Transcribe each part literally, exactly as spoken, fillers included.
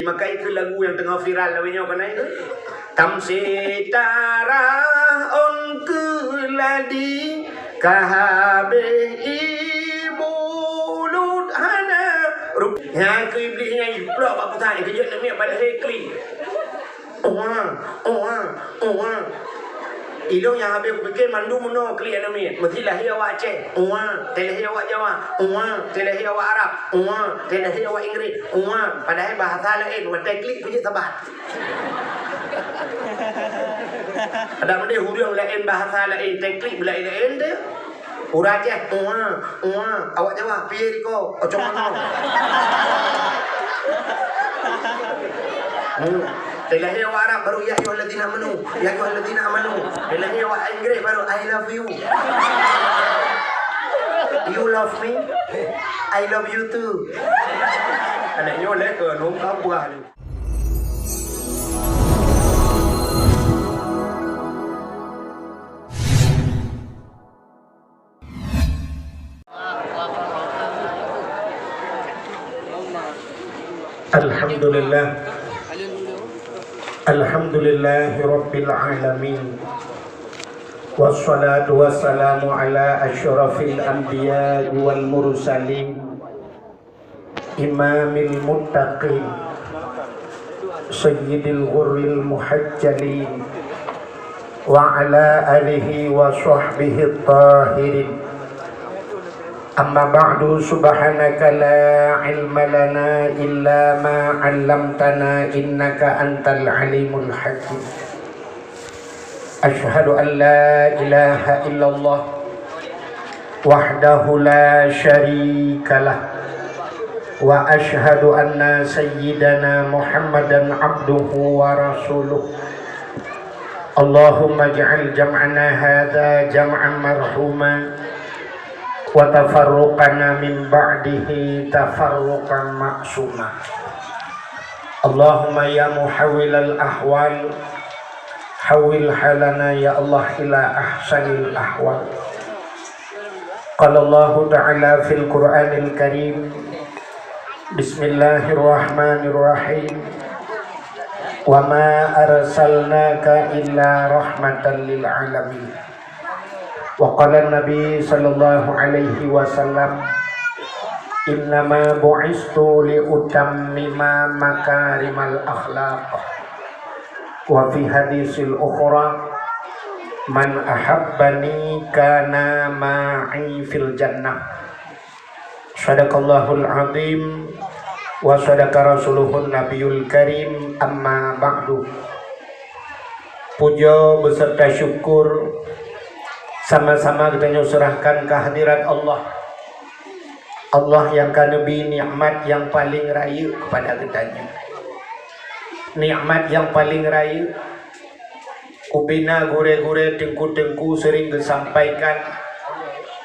Maka ikeu lagu nyang teungoh viral lawét nyoe keunan. Tam sitara ôn keuladi ka habéh ié bulut hana rup-, nyan keu Iblih nyan jiplôk bak pusat, keujeuet neumi padahai klik. Uang, uang, uang. Ilôn nyang habéh kupike mandum meunoe klik aneuk miet. Meusti lahé awak Aceh, uang. Teulahé awak Jawa, uang. Teulahé awak Arab, uang. Teulahé awak Inggris, uang. Padahai bahasa laén, watèe klik peue jeuet saban. Adak meudeh ureueng laén bahasa laén, tèe klik laén-laén teuh. Ureueng Aceh, uang, uang. Awak Jawa, piye riko, ocong meunoe. Hmm. Teulahé awak Arab baru, "Ya ayyuhalladzina amanu, ya ayyuhalladzina amanu." Teulahé awak Inggris baru, "I love you." "You love me? I love you too." Aneuk nyoe lé keu nungka buah nyoe. Alhamdulillah. Alhamdulillahirabbil alamin. Wassalatu wassalamu ala asyrafil anbiya'i wal mursalin. Imamil muttaqin, sayyidil ghurril muhajjalin, wa ala alihi wa sahbihi tahirin. Amma ba'du, subhanaka la ilma lana illa ma 'allamtana, innaka antal alimul hakim. Asyhadu an la ilaha illallah wahdahu la syarikalah, wa asyhadu anna sayyidana Muhammadan abduhu wa rasuluh. Allahumma ij'al jam'ana hadza jam'an marhuma, wa tafarruqana min ba'dihi tafarruqan ma'suma. Allahumma ya muhawwilal ahwal, hawwil halana ya Allah ila ahsanil ahwal. Qala Allahu ta'ala fil Qur'anil Karim, bismillahirrahmanirrahim. Wa ma arsalnaka illa rahmatan lil alamin. Wa qala Nabi sallallahu alaihi wasallam, "Innama bu'istu li utammima makarimal akhlaq." Wa fi hadisil ukhra, "Man ahabbani kana ma'i fil jannah." Sadaqallahul azim wa sadaqa rasuluhun nabiyul karim, amma ba'du. Puja beserta syukur sama-sama geutanyoe serahkan kehadirat Allah. Allah nyang ka neubri nikmat nyang paleng rayeuk keupada geutanyoe. Nikmat nyang paleng rayeuk, ubena gurée-gurée, teungku-teungku sering geusampaikan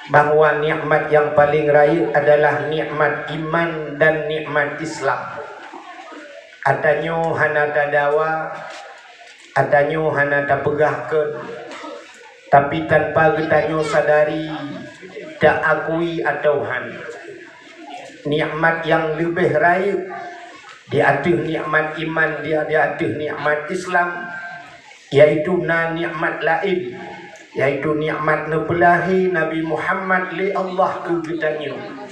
bahwa nikmat nyang paleng rayeuk adalah nikmat iman dan nikmat Islam. Atanyoe hana tadawa, atanyoe hana tapeugah kheun, tapi tanpa geutanyoe sadari, taakui atawa han, nikmat nyang leubeh rayeuk di ateueh nikmat iman, di, di ateueh nikmat Islam, yaitu na nikmat laén, yaitu nikmat neupeulahé Nabi Muhammad lé Allah keu geutanyoe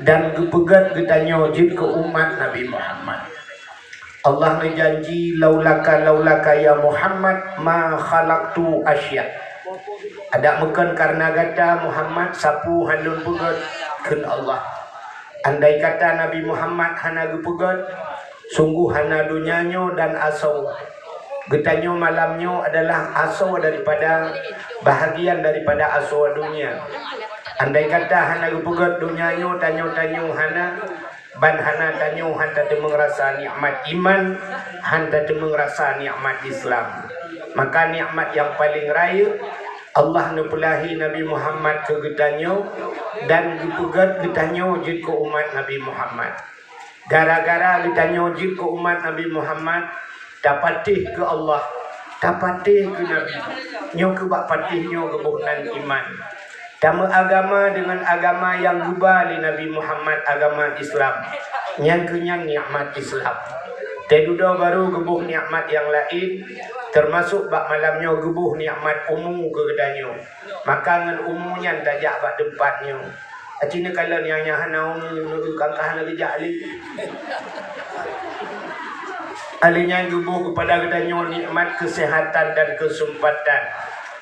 dan geupeugét geutanyoe jeuet keu umat Nabi Muhammad. Allah neujanji, "Laulaka, laulaka ya Muhammad, ma khalaqtu asya." Adak meukheun kareuna gata Muhammad, sapeue han lôn peugét, kheun Allah. Andai kata Nabi Muhammad hana geupeugét, sungguh hana donya nyoe dan asoe. Geutanyoe malam nyoe adalah asoe daripada, bahagian daripada asoe donya. Andai kata hana geupeugét donya nyoe, tanyoe-tanyoe hana, ban hana tanyoe han tateumeung rasa nikmat iman, han tateumeung rasa nikmat Islam. Maka nikmat nyang paleng rayeuk, Allah neupeulahé Nabi Muhammad keu geutanyoe dan geupeugét geutanyoe jeuet keu umat Nabi Muhammad. Gara-gara geutanyoe jeuet keu umat Nabi Muhammad, tapatéh keu Allah, tapatéh keu Nabi. Nyoe keuh bak patéh nyoe geuboh nan iman. Tameuagama deungon agama nyang geuba lé Nabi Muhammad, agama Islam. Nyan keuh nyan nikmat Islam. Teududoe barô geuboh nikmat nyang laén, teumasok bak malam nyoe geuboh nikmat umu keu geutanyoe. Maka ngon umu nyan tajak bak teumpat nyoe. Aci neukalon nyang nyan hana umu, neueu kangkah hana geujak lé. Alèh nyan geuboh keupada geutanyoe nikmat keuseuhatan dan keuseumpatan,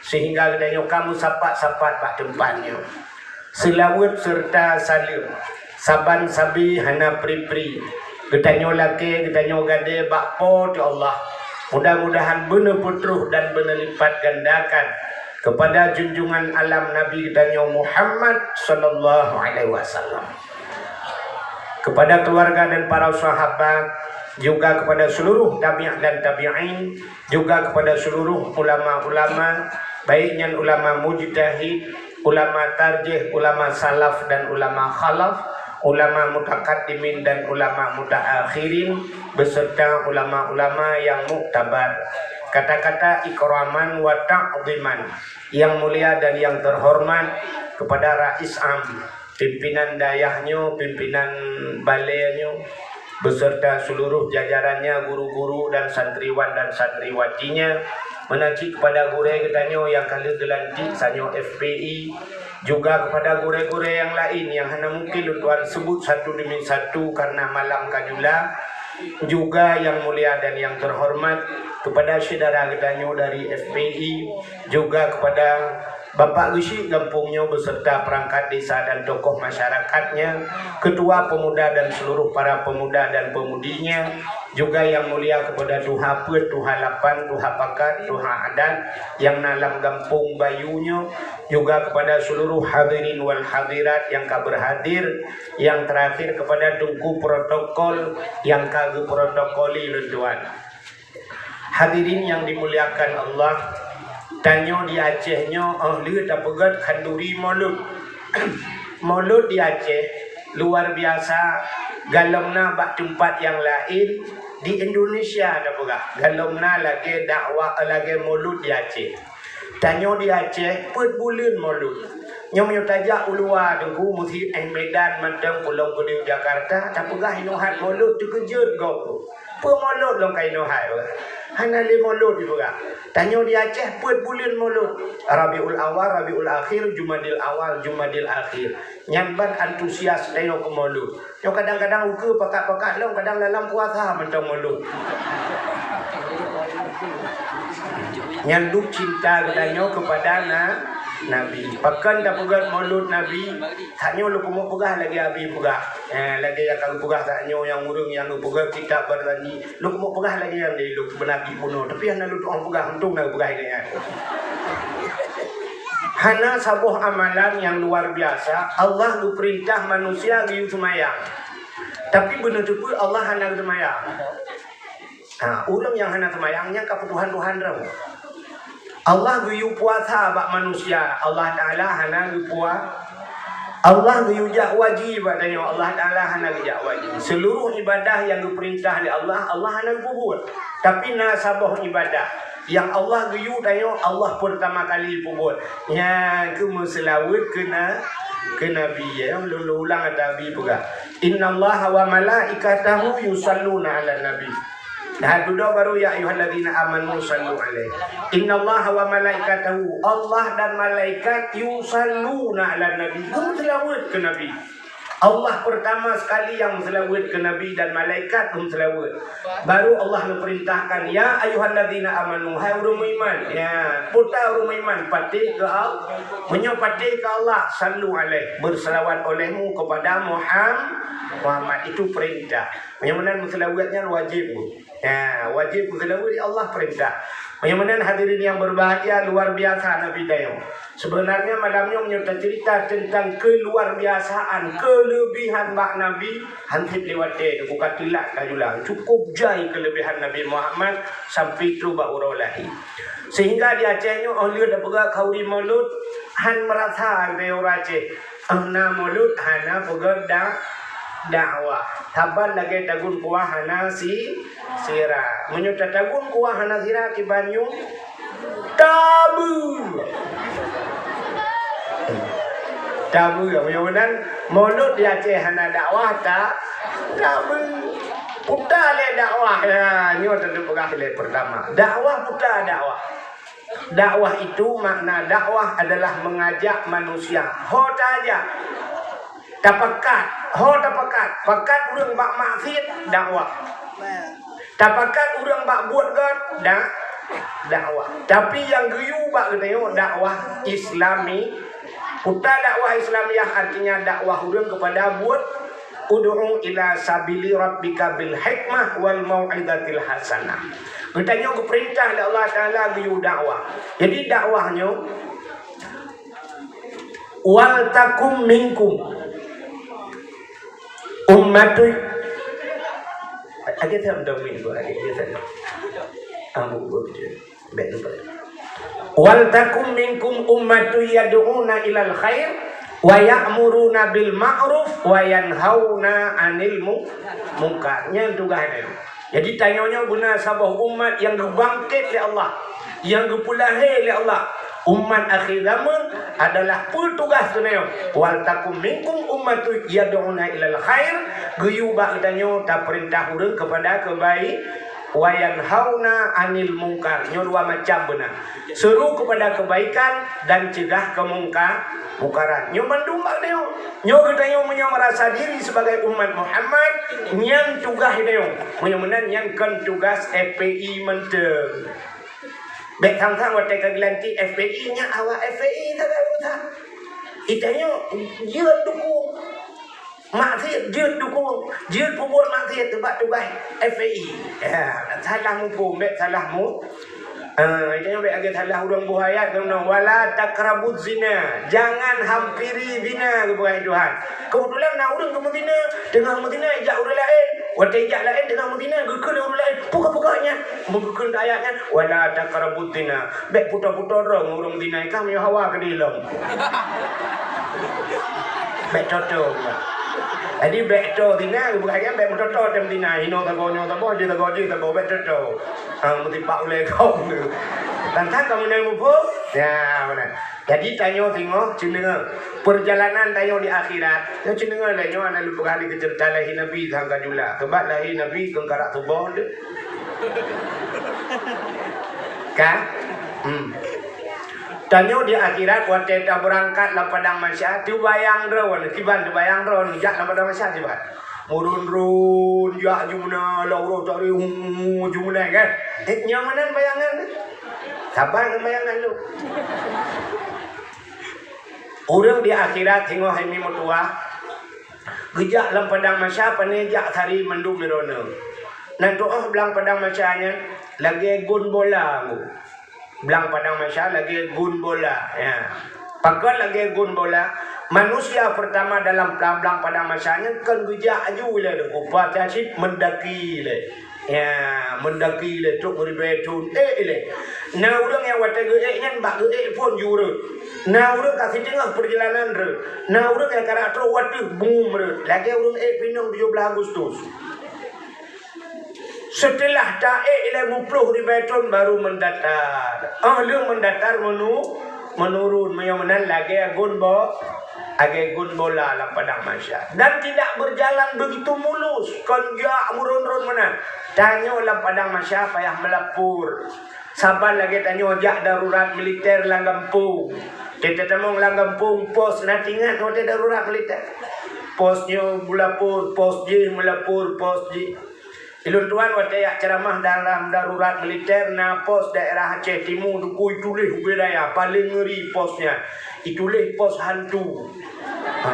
seuhingga geutanyoe ka meusapat-sapat bak teumpat nyoe. Seulaweuet seureuta saleuem, saban sabe hana pri-pri. Geutanyoe lakèe, geutanyoe gadée bak Po teu Allah. Mudah-mudahan beuneupeutroh dan beuneulipatgandakan keupada junjungan alam Nabi geutanyoe Muhammad sallallahu alaihi wasallam. Kepada keluarga dan para sahabat, juga kepada seluruh tabi' dan tabi'in, juga kepada seluruh ulama-ulama, baik nyan ulama mujtahid, ulama tarjih, ulama salaf dan ulama khalaf, ulama mutakaddimin dan ulama mutaakhirin, beserta ulama-ulama yang muktabar. Kata-kata ikraman wa ta'ziman, yang mulia dan yang terhormat kepada Rais Am, pimpinan dayah nyoe, pimpinan balée nyoe, beserta seluruh jajarannya, guru-guru dan santriwan dan santriwatinya, meunan cit kepada gurée geutanyoe nyang ka lheueh geulantik sanyoe F P I, juga kepada gurée-gurée nyang laén nyang hana mungkin lôn tuan sebut satu demi satu karena malam ka jula, juga yang mulia dan yang terhormat kepada syedara geutanyoe dari F P I, juga kepada Bapak Geuchik gampông nyoe beserta perangkat desa dan tokoh masyarakatnya, ketua pemuda dan seluruh para pemuda dan pemudinya, juga yang mulia kepada tuha peuet, tuha lapan, tuha pakat, tuha adat yang na lam gampông Bayu nyoe, juga kepada seluruh hadirin wal hadirat yang ka berhadir, yang terakhir kepada teungku protokol yang ka geuprotokoli lôn tuan. Hadirin yang dimuliakan Allah, tanyoe di Aceh nyoe óh lheueh tapeugét khanduri Maulud. Maulud di Aceh luar biasa, galom na bak teumpat nyang laén di Indonesia tapeugah, galom na lagée dakwah, lagée Maulud di Aceh. Tanyoe di Aceh peuet buleuen Maulud. Nyoe meunyoe tajak u luwa Teungku, meusi éh Medan mantong, Pulo Gadung, Jakarta, tapeugah inoe hat Maulud, teukeujot gob. Peue Maulud lom ka inoe hai, hana lé Maulud jipeugah. Tanyoe di Aceh peuet buleuen Maulud. Rabiul Awal, Rabiul Akhir, Jumadil Awal, Jumadil Akhir. Nyan ban antusias tanyoe keu Maulud. Nyoe kadang-kadang ukeue pakat-pakat lom, kadang lam puasa mantong Maulud. Nyan duek cinta geutanyoe keupada na-, Nabi. Pakon tapeugét Maulud Nabi? Tanyoe lôn keumeung peugah lagée Abi peugah. Eh, lagée nyang ka geupeugah tanyoe nyang ureuëng nyang geupeugét kitab Barzanji. Lôn keumeung peugah lagée nyan di lôn beuna pih bunoe, tapi hana lôn tuoh peugah, untông na geupeugah lagée nyan. Hana saboh amalan nyang luar biasa Allah geupeurintah manusia geuyue seumayang. Tapi beuneuteupeu Allah hana geuseumayang. Ha, ureuëng nyang hana seumayang nyan ka peutuhan-tuhan droe. Allah geuyue puasa bak manusia, Allah Taala hana geupua-, Allah geuyue jak haji bak tanyoe, Allah Taala hana geujak haji. Seluruh ibadah nyang geupeurintah lé Allah, Allah hana geupeubuet. Tapi na saboh ibadah nyang Allah geuyue tanyoe, Allah peurtama kali peubuet. Nyan keuh meuseulaweuet keu na-, keu Nabi, ya. Lôn, lôn ulang ata Abi peugah, "Innallaha wa malaikatahu yusalluna 'alan nabi." Nah, dudoe barô, "Ya ayyuhalladzina amanu sallu alaihi." "Innallaha wa malaikatahu," Allah dan malaikat, "yusalluna 'alan nabi," geumeuseulaweuet keu Nabi. Allah pertama sekali nyang meuseulaweuet keu Nabi dan malaikat geumeuseulaweuet. Baru Allah neupeurintahkan, "Ya ayyuhalladzina amanu," hai ureuëng meuiman. Ya, peue ta ureuëng meuiman, patéh keu Al-, meunyoe patéh keu Allah, "sallu alaihi," beuseulaweuet olehmu kepada Muham-, Muhammad. Itu perintah. Meunyoe meunan meuseulaweuet nyan wajéb. Ya, wajéb meuseulaweuet, Allah peurintah. Meunyoe meunan hadirin yang berbahagia, luar biasa Nabi tanyoe. Sebenarnya malam nyoe meunyoe tacerita tentang keluar biasaan, kelebihan bak Nabi, hansip lewat deh, bukan telat ka jula. Cukup jai kelebihan Nabi Muhammad sampai trok bak uroe lahé. Sehingga di Aceh nyoe, óh lheueh tapeugah khanduri Maulud, han meurasa lé ureuëng Aceh. Hana Maulud, hana peugét da-, dakwah. Saban lagée tagun kuah hana si-, sira. Meunyoe tatagun kuah hana sira, kiban nyoe tabeue. Tabeue. Meunyoe meunan, Maulud di Aceh hana dakwah, ta-, tabeue. Puta lé dakwah, ya, nyoe teupeugah lé pertama. Dakwah puta dakwah. Dakwah itu makna dakwah adalah mengajak manusia. Ho tajak. Tapakat, ho tapakat. Pakat ureuëng bak maksiat, dakwah. Tapakat ureuëng bak buet gét, dak dakwah. Tapi nyang geuyue bak geutanyoe dakwah Islami. Puta dakwah Islamiyah artinya dakwah ureuëng kepada buet, ud'u ila sabili rabbika bil hikmah wal mau'izatil hasanah. Geutanyoe geupeurintah lé Allah Taala geuyue dakwah. Jadi dakwah nyoe, wal takum minkum ummatun. Lagée that dong minggu lagée that. Ambu. Bèk lupa. Wal takum minkum ummatun yad'una ilal khair wa ya'muruna bil ma'ruf wa yanhauna 'anil mu-, munkar. Nyan tugaih nyoe. Jadi tanyoe nyoe beuna saboh umat nyang geubangkét lé Allah, nyang geupeulahé lé Allah. Umat akhé zaman adalah peue tugaih geutanyoe. Wal takum minkum ummatun yad'una ilal khair, geuyue bak geutanyoe tapeurintah ureuëng kepada keubaikan. Wa yanhauna 'anil munkar, nyoe dua macam beuna. Seuru kepada kebaikan dan cegah kemungka-, mungkaran. Nyoe mandum bak geutanyoe. Nyoe geutanyoe meunyoe merasa diri sebagai umat Muhammad, nyan tugaih geutanyoe. Meunyoe meunan nyan kon tugaih F P I mantong. Bèk sang-sang watèe ka geulantik F P I nyan awak F P I sagai urusan. Geutanyoe jeuet dukung. Maksiat jeuet dukung, jeuet peubuet maksiat teubak tugaih F P I. Ya, salah muphom, bèk salah mu-, ah, jangan bèk lagèe salah ureueng buhayat, "Wala taqrabuz zina." Jangan hampiri zina, geupeugah Tuhan. Keubeutulan na ureueng geumeuzina, teungoh meuzina ijak ureueng laén. Watèe ijak laén teungoh meuzina, geukheun ureueng laén, "Peugah-peugah nyan." Meugeukeun ayat nyan, "Wala taqrabuz zina." Bèk puto-puto droe ngon ureueng zina, ka meunyoe hawa keudéh lom. Bèk toto. Jadi bèk to zina, bukan kan bèk meutoto tem zina. Hino sagoe nyoe saboh, jih sagoe jih saboh, bèk toto. Ah, meusipak ulèe kong tu. Tantang kamu nang muphom? Ya, beuna. Jadi tanyoe singoh cundeungoe. Peurjalanan tanyoe di akhirat. Nyoe cundeungoe lé nyoe hana lôn peugah lé keu ceurita lahé Nabi sangka jula. Sabab lahé Nabi keu karak tuboh tu. Ka? Hmm. Tanyoe di akhirat watèe tabeurangkat lam padang mahsyar, teubayang droeneuh, kiban teubayang droeneuh jak lam padang mahsyar kiban. Meuron-ron jak ju meunan, lam uroe tarék, hu, ju meunan kan. Eh, nyan meunan bayangan. Saban ngon bayangan lôn. Ureueng di akhirat singoh hai mi meutuwah, geujak lam padang mahsyar, pane jak sari mandum droeneuh. Nan tuoh blang padang mahsyar nyan lagèe gun bola. Blang padang mahsyar lagèe gun bola, ya. Pakon lagèe gun bola? Manusia pertama dalam blang, blang padang mahsyar nyan kon geujak aju lé, kupa cit meudaki lé. Ya, meudaki lé trok meuribèe thon, eh, lé. Na ureueng nyang watèe geuék nyan bak geuék phon ju rhot. Na ureueng ka siteungoh peurjalanan rhot. Na ureueng nyang ka rot trok watèe bum rhot. Lagèe ureueng ék pineung tujoh blaih Agustus. Seuteulah taék lé muploh ribèe thon baru meudatar. Óh lheueh meudatar meunu-, meunurun, meunyoe meunan lagèe gun bo-, lagèe gun bola lam padang mahsyar. Dan tidak berjalan begitu mulus, kon jak meuron-ron meunan. Tanyoe lam padang mahsyar payah meulapor. Saban lagèe tanyoe jak darurat militer lam gampông. Teutamong lam gampông pos na teuingat watèe darurat militer. Pos nyoe meulapor, pos jih meulapor, pos jih. Ulôn tuan watèe jak ceuramah dalam darurat militer na pos daerah Aceh Timu, dukui tuléh ubé raya, paleng ngeuri pos nyan. Ituléh pos hantu. Ha,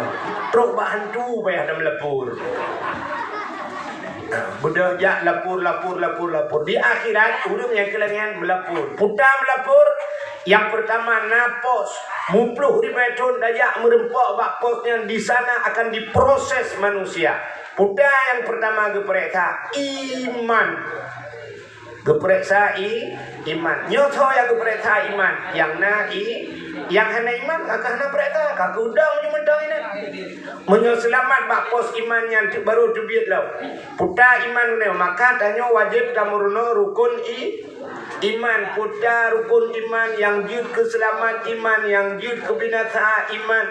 trok bak hantu payah tameulapor. Ha, beudôh jak lapor, lapor, lapor, lapor. Di akhirat, ureueng nyang keu lagèe nyan meulapor. Peue meulapor, nyang peurtama na pos. Muploh ribèe thon tajak meureumpok bak pos nyan, di sana akan diproses manusia. Peue nyang peurtama geupareksa? Iman. Geupareksa i-, iman. Nyoe soe nyang geupareksa iman? Nyang na i-, nyang hana iman, ka hana pareksa, ka keudong ju mantong inan. Meunyoe seulamat bak pos iman nyan, teuk barô teubiet lom. Peue iman nyoe, maka tanyoe wajéb tameurunoe rukun i-, iman. Peue rukun iman? Nyang jeuet keu seulamat iman, nyang jeuet keu binasa iman.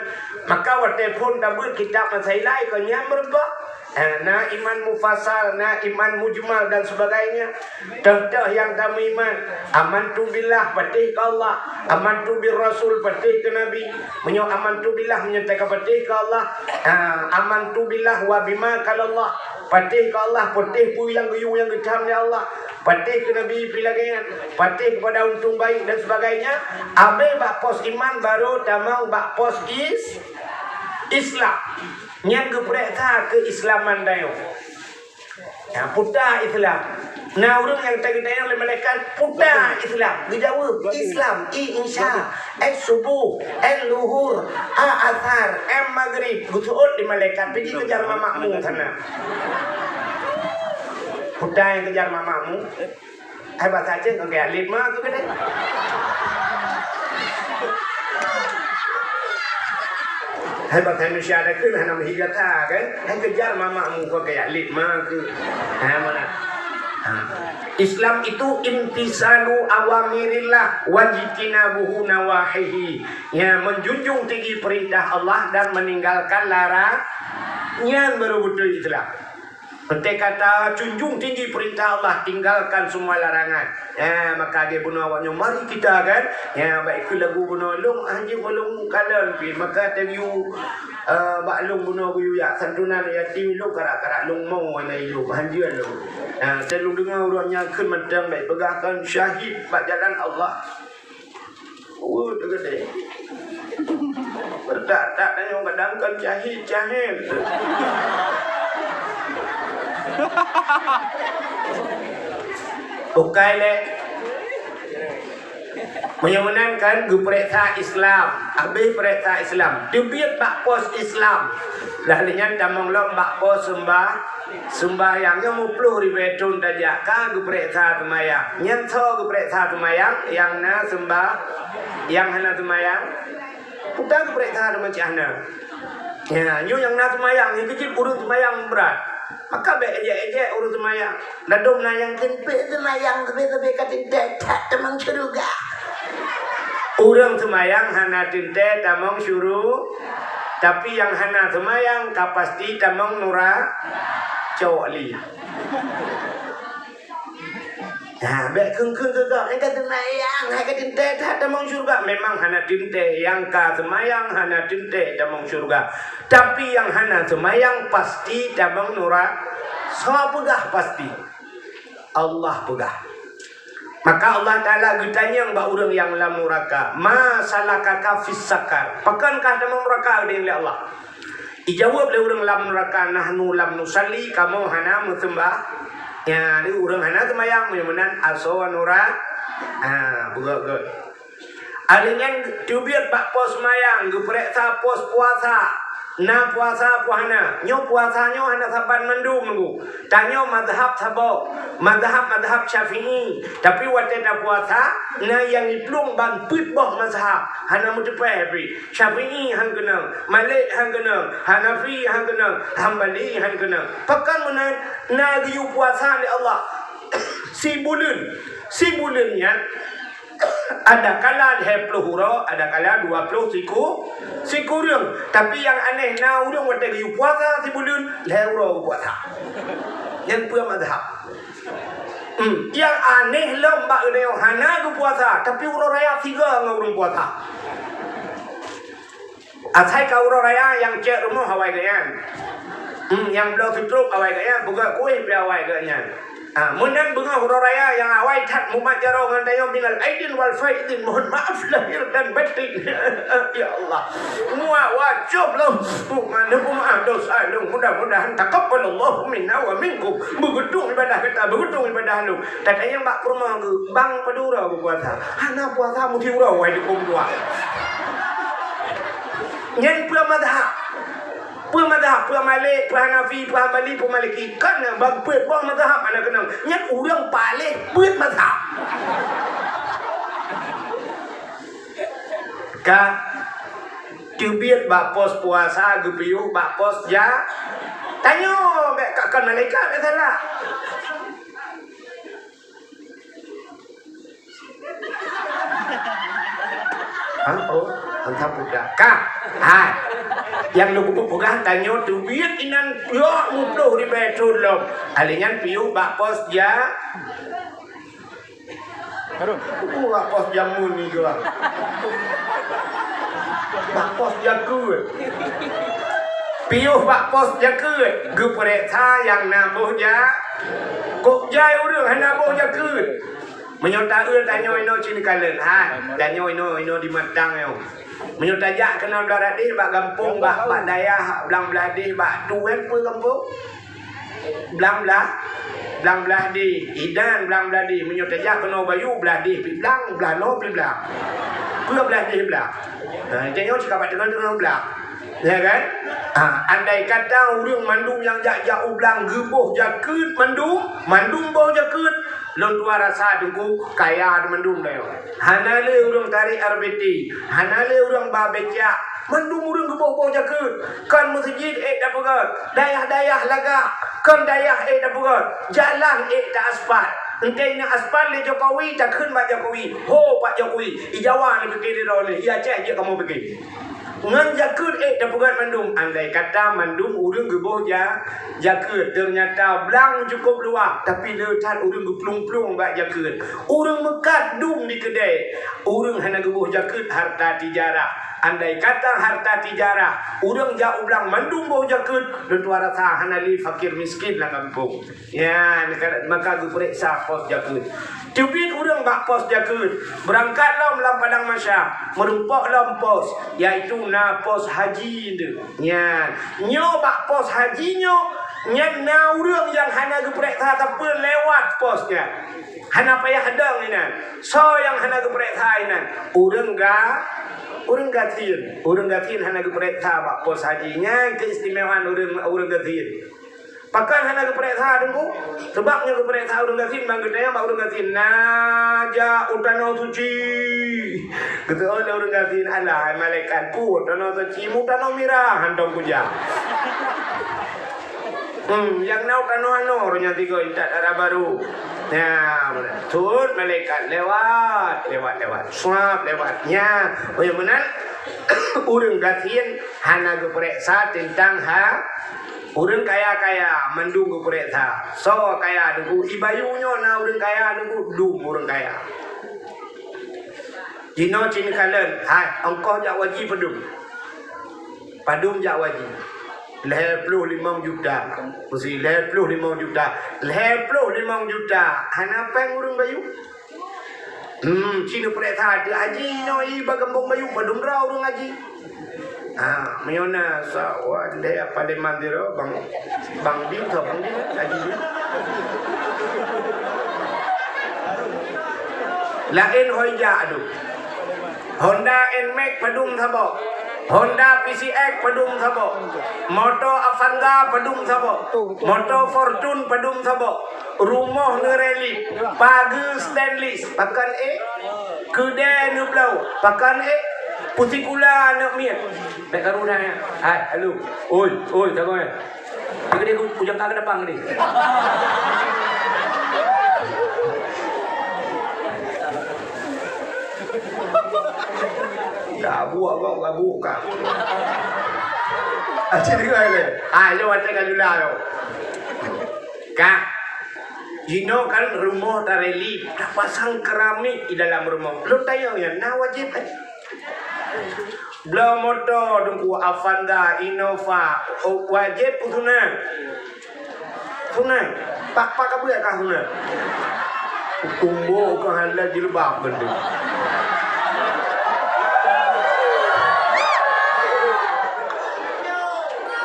Maka watèe phon tabeuet kitab Masailai, kon nyan meureumpok. Eh, na iman mufassal, na iman mujmal dan sebagainya. Teuh-teuh nyang tameuiman, amantu billah, patéh keu Allah, amantu bir rasul, patéh keu Nabi. Meunyoe amantu billah, meunyoe teuka patéh keu Allah, ah, amantu billah wa bima qalallah, patéh keu Allah, patéh peue nyang geuyue nyang geutham lé Allah, patéh keu Nabi pih lagée nyan, patéh keupada untông baik dan sebagainya. Abéh bak pos iman baru tamong bak pos is-, Islam. Nyan geupeuriksa keuislaman tanyoe. Ya, peue ta Islam. Na ureuëng nyang tageutanyoe lé malaikat, peue ta Islam? Geujaweueb, Islam, i insya, eh subuh, eh luhur, a asar, eh magrib. Geuseuôt lé malaikat, pih jikejar ma makmu sana. Peue ta nyang kejar ma makmu? Hai basa Aceh ngon keuyak lét ma keu keudeh. Hai basa Indonesia ada keu hana meuhiga tha kan? Hai kejar ma makmu ngon keuyak lét ma keu. Ha, mana? Ha. Islam itu imtisalu awamirillah wajtinabuhu nawahihi. Ya, menjunjung tinggi perintah Allah dan meninggalkan larang. Nyan baru betul Islam. Andai kata junjung tinggi perintah Allah, tinggalkan semua larangan. Eh, maka dia bunoe awak nyoe, mari kita kan. Ya, baik ke lagu bunoe, lôn hanjeuet lôn kalon pih. Maka teubiu, eh, bak lôn bunoe geuyue yak santunan yatim, lôn karak-karak lôn mo na ilôn, hanjeuet lôn. Ha, teuh lôn deungoe ureuëng nyang kheun mantong baik peugah kan syahid bak jalan Allah. Wah, teugadai. Bertak-tak tanyong kadang kan syahid-syahid. Bukai lé. Meunyoe meunan kan geupeuriksa Islam, habéh peuriksa Islam, teubiet bak pos Islam. Lah lheueh nyan tamong lom bak pos seumbah Seumbahyang nyoe meuploh ribée thon tajak ka geupeuriksa seumayang. Nyan soe geupeuriksa seumayang? Nyang na seumba-, nyang hana seumayang? Peue ta geupeuriksa teuma cit hana. Ya, nyoe nyang na seumayang, nyang keuh jeuet ureuëng seumayang brat. Maka bék ejek-ejek ureuëng seumayang. Ladôm na nyang kheun pih seumayang sabe-sabe ka teuntée that tamong syeuruga. Ureuëng seumayang hana teuntée tamong syuru-, tapi nyang hana seumayang ka pasti tamong nura-, cok li. Nah, bék kheun-kheun keu gob, nyang ka seumayang, hai ka teuntée that tamong syeuruga. Memang hana teuntée, nyang ka seumayang hana teuntée tamong syeuruga. Tapi nyang hana seumayang pasti tamong nura-, soe peugah pasti? Allah peugah. Maka Allah Taala geutanyong bak ureuëng nyang lam nuraka, "Ma salakaka fis sakar?" Pakon kah tamong nuraka, geutanyong lé Allah. Ijaweueb lé ureuëng lam nuraka, "Nahnu lam nusalli," kamoe hana meuseumbah. Ya, di ureuëng hana seumayang, meunyoe meunan asoe nura-, ha, beugöt-göt. Alèh nyan teubiet bak pos seumayang, geupeuriksa pos puasa. Na puasa peue hana? Nyoe puasa nyoe hana saban mandum, Teungku. Tanyoe mazhab saboh, mazhab-mazhab Syafi'i. Tapi watèe tapuasa, na nyang jiplueng ban peuet boh mazhab. Hana meuteupèh pih. Syafi'i han keunong, Malik han keunong, Hanafi han keunong, Hambali han keunong. Pakon meunan? Na geuyue puasa lé Allah sibuleuen. Sibuleuen nyan Ada kala lhèe ploh uroe, ada kala dua ploh siku-, sikureueng. Tapi nyang aneh, na ureueng watèe geuyue puasa sibuleuen, lhèe uroe geupuasa. Nyan peue mazhab. Hmm, nyang aneh lom bak geutanyoe hana geupuasa, tapi uroe raya sigoe ngon ureueng puasa. Asai ka uroe raya nyang cèt rumoh awai geuh nyan. Hmm, nyang bloe seutrop awai geuh nyan, peugöt kuéh pih awai geuh nyan. Ah, meunan beungoh uroe raya nyang awai that mumat jaroe ngon tanyoe minal aidin wal faizin, mohon maaf lahir dan batin. Ya Allah. Muak wajôb lom. Mohon maaf dosa lôn. Mudah-mudahan taqabbalallahu minna wa minkum. Beugeutong ibadah gata, beugeutong ibadah lôn. Tatanyong bak peurumoh geuh, bang padum uroe geupuasa? Hana puasa meusiuroe, wahai dukong dua. Nyan peue mazhab? Peue mazhab? Peue Malik, peue Hanafi, peue Hambali, peue Maliki? Kan ban peuet boh mazhab hana keunong. Nyan ureueng paléh peuet mazhab. Ka teubiet bak pos puasa, geupiôh bak pos ja-, tanyoe, bèk ka kon malaikat, bèk salah. Ha? Oh, hantom budak. Ka. Hai. Nyang lôn peugah tanyoe teubiet inan peuet ploh ribèe thon lom. Alèh nyan piôh bak pos ja-, Harun. Peue bak pos jameun nyoe? Bak pos jakeuet. Piôh bak pos jakeuet, geupareksa nyang na boh ja-, kok jai ureueng hana boh jakeuet. Meunyoe taeu tanyoe inoe cit kalon, ha, tanyoe inoe, inoe di Matang nyoe. Meunyoe tajak keunoe Blang Bladeh bak gampông, bak, bak dayah Blang Bladeh, bak tuan peue gampông? Blang Blah-, Blang Bladeh, inan Blang Bladeh. Meunyoe tajak keunoe bayu, Bladeh pih blang, blah noe pih blang. Peue Bladeh blang? Ha, tanyoe cit ka bak teungoh-teungoh blang. Ya kan? Ha, andai kata ureueng mandum nyang jak-jak u blang geuboh jakeuet mandum, mandum boh jakeuet, lôn tuan rasa teungku kaya mandum tanyoe. Hana lé ureueng tarek R B T, hana lé ureueng ba becak, mandum ureueng geuboh-boh jakeuet. Kon meuseujid ék tapeugöt, dayah-dayah lagak, kon dayah ék tapeugöt, jalan ék ta-aspal. Enteuk na aspal lé Jokowi, takheun bak Jokowi, ho bak Jokowi, i Jawa neupike lé droeneuh, i Aceh jeuet kamoe pike. Ngon jakeuet ék tapeugöt mandum, andai kata mandum ureueng geuboh ja-, jakeuet, teunyata blang cukôp luwah, tapi le that ureueng geuplueng-plueng bak jakeuet. Ureueng meukat dum di keudè, ureueng hana geuboh jakeuet harta tijarah. Andai kata harta tijarah, ureueng jak u blang mandum boh jakeuet, lôn tuan rasa hana lé fakir miskin lam gampông. Nyan, maka geupareksa pos jakeuet. Teubiet ureueng bak pos jakeuet, beurangkat lom lam padang mahsyar, meurumpok lom pos, yaitu na pos haji nyan. Nyan, nyoe bak pos haji nyoe, nyan na ureueng nyang hana geupareksa sapeue lewat pos nyan. Hana payah dong inan. Soe nyang hana geupareksa inan? Ureueng ga-, ureueng gasien. Ureueng gasien hana geupareksa bak pos haji. Nyan keistimewaan ureueng, ureueng gasien. Pakon hana geupareksa teungku? Sabab nyoe geupareksa ureueng gasien, ban geutanyong bak ureueng gasien, "Na jak u tanoh suci?" Geuteu'oh lé ureueng gasien, "Alah, hai malaikat, peue tanoh suci, mu tanoh mirah, hántom kujak." Hmm, nyang na u tanoh anoe, roh nyan tiga intat dara barô. Nah, thon malaikat lewat, lewat, lewat. Suap lewat. Nya, oh, nyang meunan, ureueng gasien hana geupareksa teuntang ha-, Ureueng kaya-kaya mandum geupareksa. Soe kaya teungku? I Bayu nyoe na ureueng kaya teungku, dum ureueng kaya. Jinoe cit neukalon, hai, ongkoh jak u haji padum? Padum jak u haji? Lhèe ploh limong juta. Meusi lhèe ploh limong juta. Lhèe ploh limong juta. Hana péng ureueng Bayu? Hmm, cit neupareksa teuk haji nyoe i bak gampông Bayu, padum droe ureueng haji. Ha, meunyoe na sa-, wa, lé apa lé man sidroe, bang, bang di, sa bang di, haji di. Laén hôi jak tu. Honda Nmax padum saboh. Honda P C X padum saboh. Moto Avanza padum saboh. Moto Fortune padum saboh. Rumoh neureli, pageue stainless, pakon ék, keudè neubloe, pakon ék, pusikula neuk miet. Bèk karu dah nyan. Hai, halo. Oi, oi, sagoe. Deungon dia, ku, kujangka keu depan tadi. Gabuk, gabuk, gabuk, ka. Aci dengar le. Ah, lo watèe ka lula lo. Ka. Jinoe kan rumoh tareli, tapasang keramik di dalam rumoh. Lôn tanyong nyan, na wajéb, eh? Bloe moto teungku, Avanza, Innova, oh, wajéb peue sunat? Sunat. Pak, pak ka buet ka sunat? Tumbo ka hana jilbab gendeng.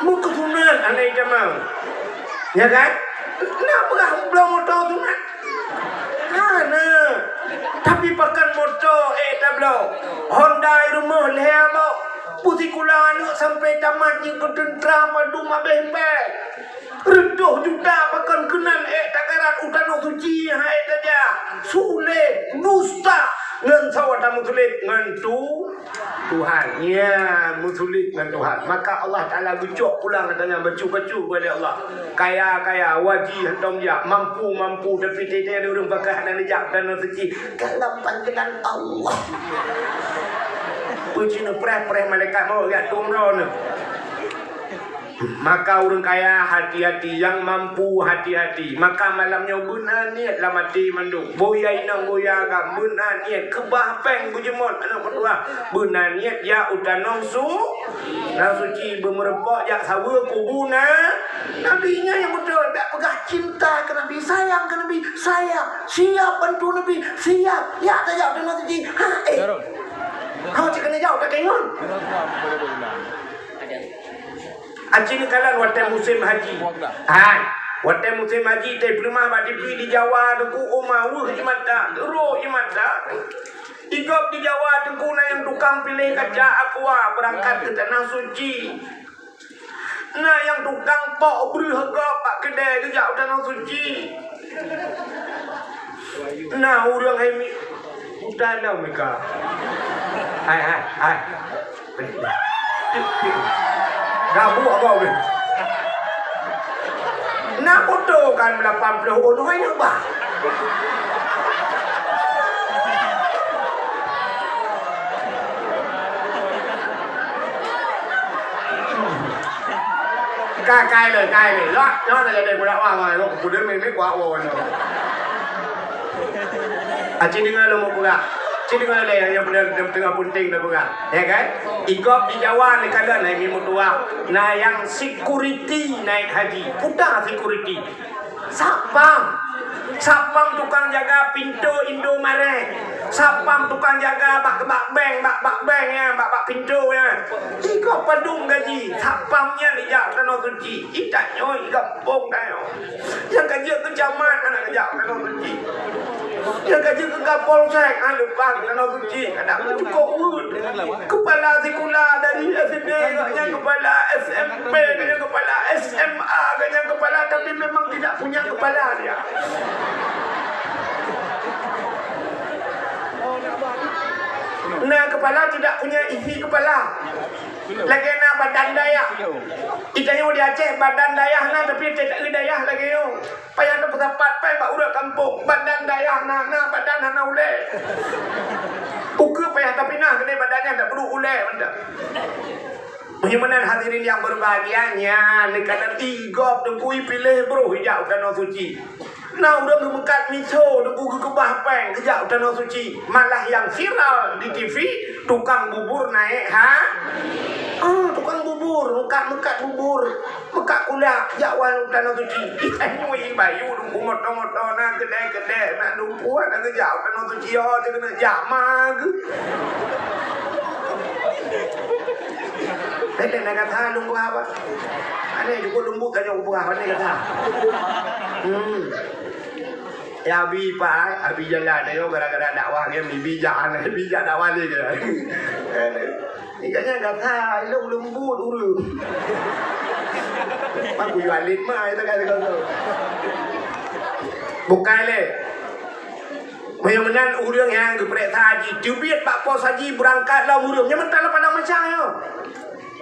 Meukeusuna aneuk jameun. Ya kan? Na peugah bloe moto sunat? Hana. Tapi pakon moto ék tabloe? Honda i rumoh lhèe boh. Pusikula aneuk sampoe tamat jeuet keu teuntra padum abéh bèe. Reutôh juta pakon keunan ék tagarat u tanoh suci hai tajak. Sulet, dusta ngon saboh tameusulet ngon tu-, Tuhan. Ya, meusulet ngon Tuhan. Maka Allah Taala geucok pulang gata nyan bacut-bacut lé Allah. Kaya-kaya, haji hántom jak, mampu-mampu, tapi teuntèe ureueng pakat hana neujak u tanoh suci. Dalam panggilan Allah. Peucina preh-preh malaikat maut jak tumron. Maka ureuëng kaya hati-hati, nyang mampu hati-hati. Maka malam nyoe beuna niet lam até mandum. Boh ya inong, boh ya agam, beuna niet. Keubah péng beujeumot aneuk meutuah. Beuna niet jak u tanoh su-, tanoh suci, beumeureumpok jak saweue kubu na-, Nabi. Nyan nyang beutôi. Dak peugah cinta keu Nabi, sayang keu Nabi, sayang. Siap bantu Nabi, siap. Jak tajak u tanoh suci. Ha, eh. Hao cit keuneuk jak, takeungon. Aci neukalon watée musém haji. Hai, watée musém haji, teupeulumah bak T V di Jawa, Teungku, uma weueh ié mata, rô ié mata. Igop di Jawa, Teungku, na nyang tukang piléh kaca aqua beurangkat keu tanoh suci. Na nyang tukang pok breueh gop bak keudée geujak u tanoh suci. Na ureuëng hai mi-, utai lom mika. Hai, hai, hai. Gabuk abang weh. Na foto kan lapan puluh oh, hai nak bah. Ka, kai lé, kai lé. Lok, lok na jadi budak wang, lok kuda mimik wak wong. Aci deungoe lôn peugah. Ci deungoe lé nyang beuna teungoh punténg lôn peugah. Ya kan? Igop di Jawa ni kadang hai mi meutuah. Na nyang security naik haji. Puta security. Satpam. Satpam tukang jaga pintoe Indomaret. Satpam tukang jaga bak, bak bank, bak, bak bank ya, bak, bak pintoe ya. Iko padum gaji. Satpam nyan ijak tanoh suci. Itanyoe i gampông tanyoe. Nyang ka jeuet keu camat hana geujak tanoh suci. Nyang ka jeuet keu kapolsek hana leupah tanoh suci. Kadang cukôp weuet. Kepala sikula dari S D, nyang kepala S M P, nyang kepala S M A, nyang kepala, tapi memang tidak punya kepala dia. Nah, kepala tidak punya isi kepala. Lagée na badan dayah. Itanyoe di Aceh badan dayah na, tapi teuka dayah lagée nyoe. Payah tapeusapat pai bak ureuëng kampung. Badan dayah na, na badan hana ulée. Ukeue payah tapinah keuneuk badan nyan, tapeureuet ulée mantong. Meunyoe meunan hadirin yang berbahagia, nyan neukalon igop Teungku ipiléh broh ijak u tanoh suci. Na ureuëng geumeukat miso Teungku geukeubah péng geujak u tanoh suci. Malah nyang viral di T V, tukang bubur naik ha-, ah, tukang bubur, meukat-meukat bubur. Meukat kulak, jak wan u tanoh suci. Itanyoe bayu Teungku moto-moto na keudeh-keudeh, na lumpuan na geujak u tanoh suci, oh, teuh keuneuk jak ma geuh. Teuh na gata lôn peugah bah. Aneh jukuk leumbut tanyoe kupeugah, aneh gata. Hmm. Ya, abi pai, abi jalan ayo gara-gara dakwah kan, bibi jak, bibi jak dakwah lé kan. Ikatnya gata, ilong lembut ureuëng. Aku yualit mah itu kan kau tu. Bukan lé. Meunyoe meunan ureuëng nyang geupeuriksa haji, teubiet bak pos haji beurangkat lom ureuëng. Nyoe meuntah lam padang macam nyoe.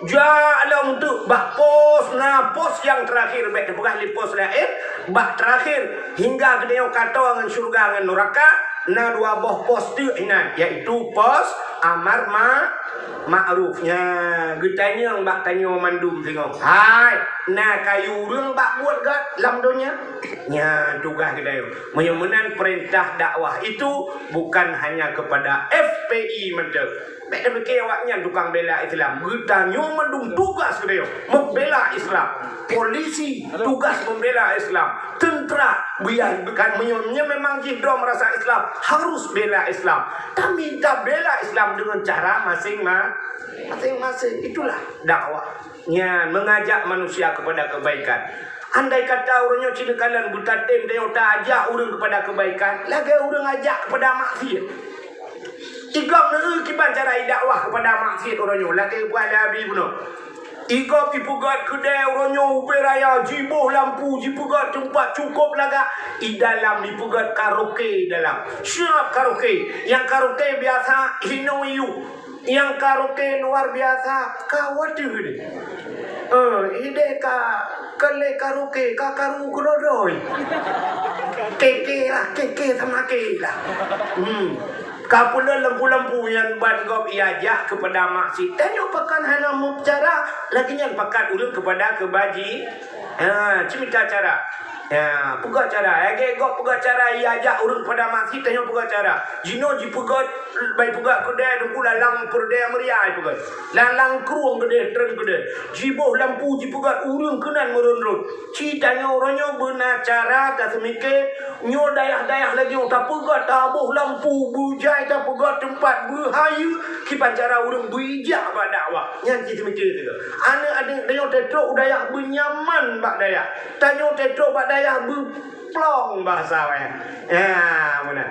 Jak lom teuk bak pos, na pos nyang teurakhir, bék teupeugah lé pos laén, bak teurakhir, hingga geutanyoe ka toe ngon syeuruga ngon neuraka, na dua boh pos teuk inan, yaitu pos amar ma-, ma'ruf. Nyan, geutanyong bak tanyoe mandum singoh. Hai, na kayue ureuëng bak buet gét lam donya? Nyan tugaih geutanyoe. Meunyoe meunan peurintah dakwah itu bukan hanya kepada F P I mantong. Bék tapike awaknyan tukang bela Islam. Geutanyoe mandum tugaih geutanyoe membela Islam. Polisi tugaih membela Islam. Tentera, biar bukan meunyoe, nyoe memang jih droe merasa Islam, harus bela Islam. Tapi tabela Islam dengan cara masing-ma-, masing-masing. Itulah dakwah. Nyan, mengajak manusia kepada kebaikan. Andai kata ureuëng nyoe cit neukalon beutatem tanyoe tajak ureuëng kepada kebaikan, lagée ureuëng ajak kepada maksiat. Igop neu kiban cara idakwah kepada maksiat ureuëng nyoe, lagée buah lé Abi bunoe. Igop ipeugét keudée ureuëng nyoe ubé raya, jiboh lampu, jipeugét teumpat cukôp lagak. I dalam ipeugét karaoke dalam. Siap karaoke. Nyang karaoke biasa hinoe yu. Nyang karaoke luar biasa, ka wateue deh. Eh, ideh ka, ka lé karaoke, ka karu keudroe-droe. Keke lah, keke sama ke lah. Hmm. Ka pulo lampu-lampu nyan ban gob ia jak keupada maksiet. Tanyoe pakon hana meucara, lagèe nyan pakat ureueng keupada keubaji-, ha, cit mita cara. Ha, peugah cara. Lagèe gob peugah cara ia jak ureueng keupada maksiet, tanyoe peugah cara. Jinoe jipeugah, bai peugah keudè, teungku lalang peureudèe meuria jipeugah. Lalang krueng keudè, tren keudè. Jiboh lampu jipeugah ureueng keunan meuron-ron. Ci tanyoe uroe nyoe beuna cara taseumike, nyoe dayah-dayah lagèe nyoe tapeugah taboh lampu beujai, tapeugah teumpat beuhayeue, kiban cara ureueng beuijak bak dakwah. Nyan ci seumike teuh. Aneuk-aneuk tanyoe tatrok u dayah beunyaman bak dayah. Tanyoe tatrok bak dayah beuplong bahasa awaknyan. Ya, meunan.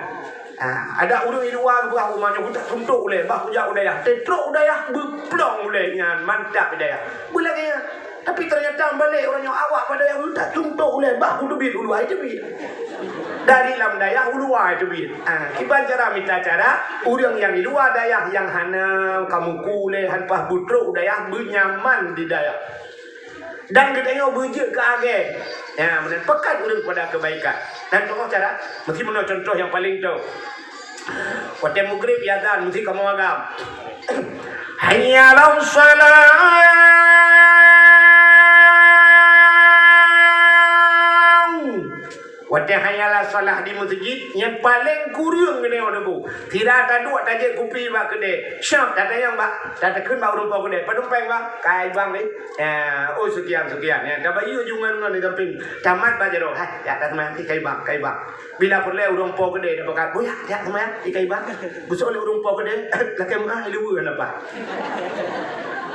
Ha, adak ureueng i luwa geupeugah, "Uma nyoe kujak suntok ulèe, bah kujak u dayah." Tatrok u dayah beuplong ulèe nyan, mantap i dayah. Beulagèe nyan. Tapi teunyata meubalek uroe nyoe awak bak dayah, "Kujak suntok ulèe, bah kuteubiet u luwa," ai teubiet. Dari lam dayah u luwa ai teubiet. Ha, kiban cara mita cara, ureueng nyang i luwa dayah nyang hana kamuku ulèe, han paih beutrok u dayah, beunyaman di dayah. Dan geutanyoe beujeuet keu agèe. Ya, meunan pakat ureueng pada keubaikan. Dan contoh cara, meusti meunoe contoh nyang paleng toh. Watèe meugrib ya azan, meusti kamoe agam. Hayya 'alas shalah. Watèe hayya 'alas shalah di meuseujid, nyan paleng kureueng geutanyoe teungku. Sira taduek tajép kupi bak keudè. Syap tatanyong bak, tateukheun bak ureueng po keudè. "Padum péng, Bang?" "Kai, Bang, ni." "Ya, oh, sekian, sekian." Ya, tabayeue ju ngon, ngon di samping. Tamat bak jaroe. "Hai, jak taseumayang, kai, Bang, kai, Bang." Bila peureulèe ureueng po keudè tapeugah, "Buya, jak taseumayang, kai, Bang." Beusoe lé ureueng po keudè, lakèe meu'ah, i luweue hana paih.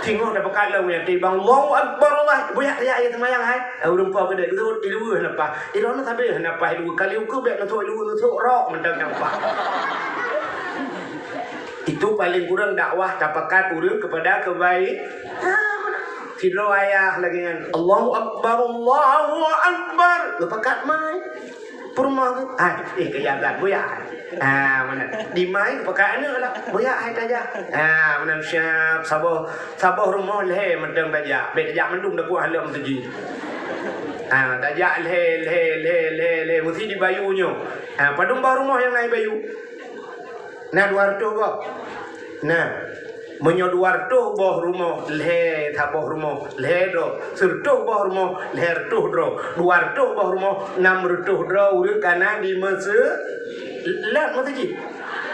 Singoh tapeugah lom nyan, "Bang, Allahu Akbar, Allah." "Buya, jak, jak taseumayang, hai." Eh, ureueng po keudè, "Beutôi, i luweue hana paih." "I droeneuh sabé hana paih i luweue, ka lheueh keu bèk neusok i luweue, neusok rok mantong nyang paih." Itu paling kurang dakwah tapakat ureueng kepada keubaikan. Sidroe ayah lagèe nyan, "Allahu Akbar, Allahu Akbar." Geupakat mai. Peurumoh geuh, "Hai, eh, keu ia azan, buya." Ah, meunan. Di mai geupakat aneuk lah, "Buya, hai tajak." Ah, meunan siap, saboh, saboh rumoh lhèe mantong tajak. Bèk tajak mandum, takot hana meuseujid. Ah, tajak lhèe, lhèe, lhèe, lhèe, lhèe, meusti jibayeue nyoe. Ah, padum boh rumoh nyang na jibayeue? Na dua reutôh boh? Na. Meunyoe dua reutôh boh rumoh, lhèe saboh rumoh, lhèe droe. Sireutôh boh rumoh, lhèe reutôh droe. Dua reutôh boh rumoh, nam reutôh droe ureueng ka na di meuseu-, lam meuseujid.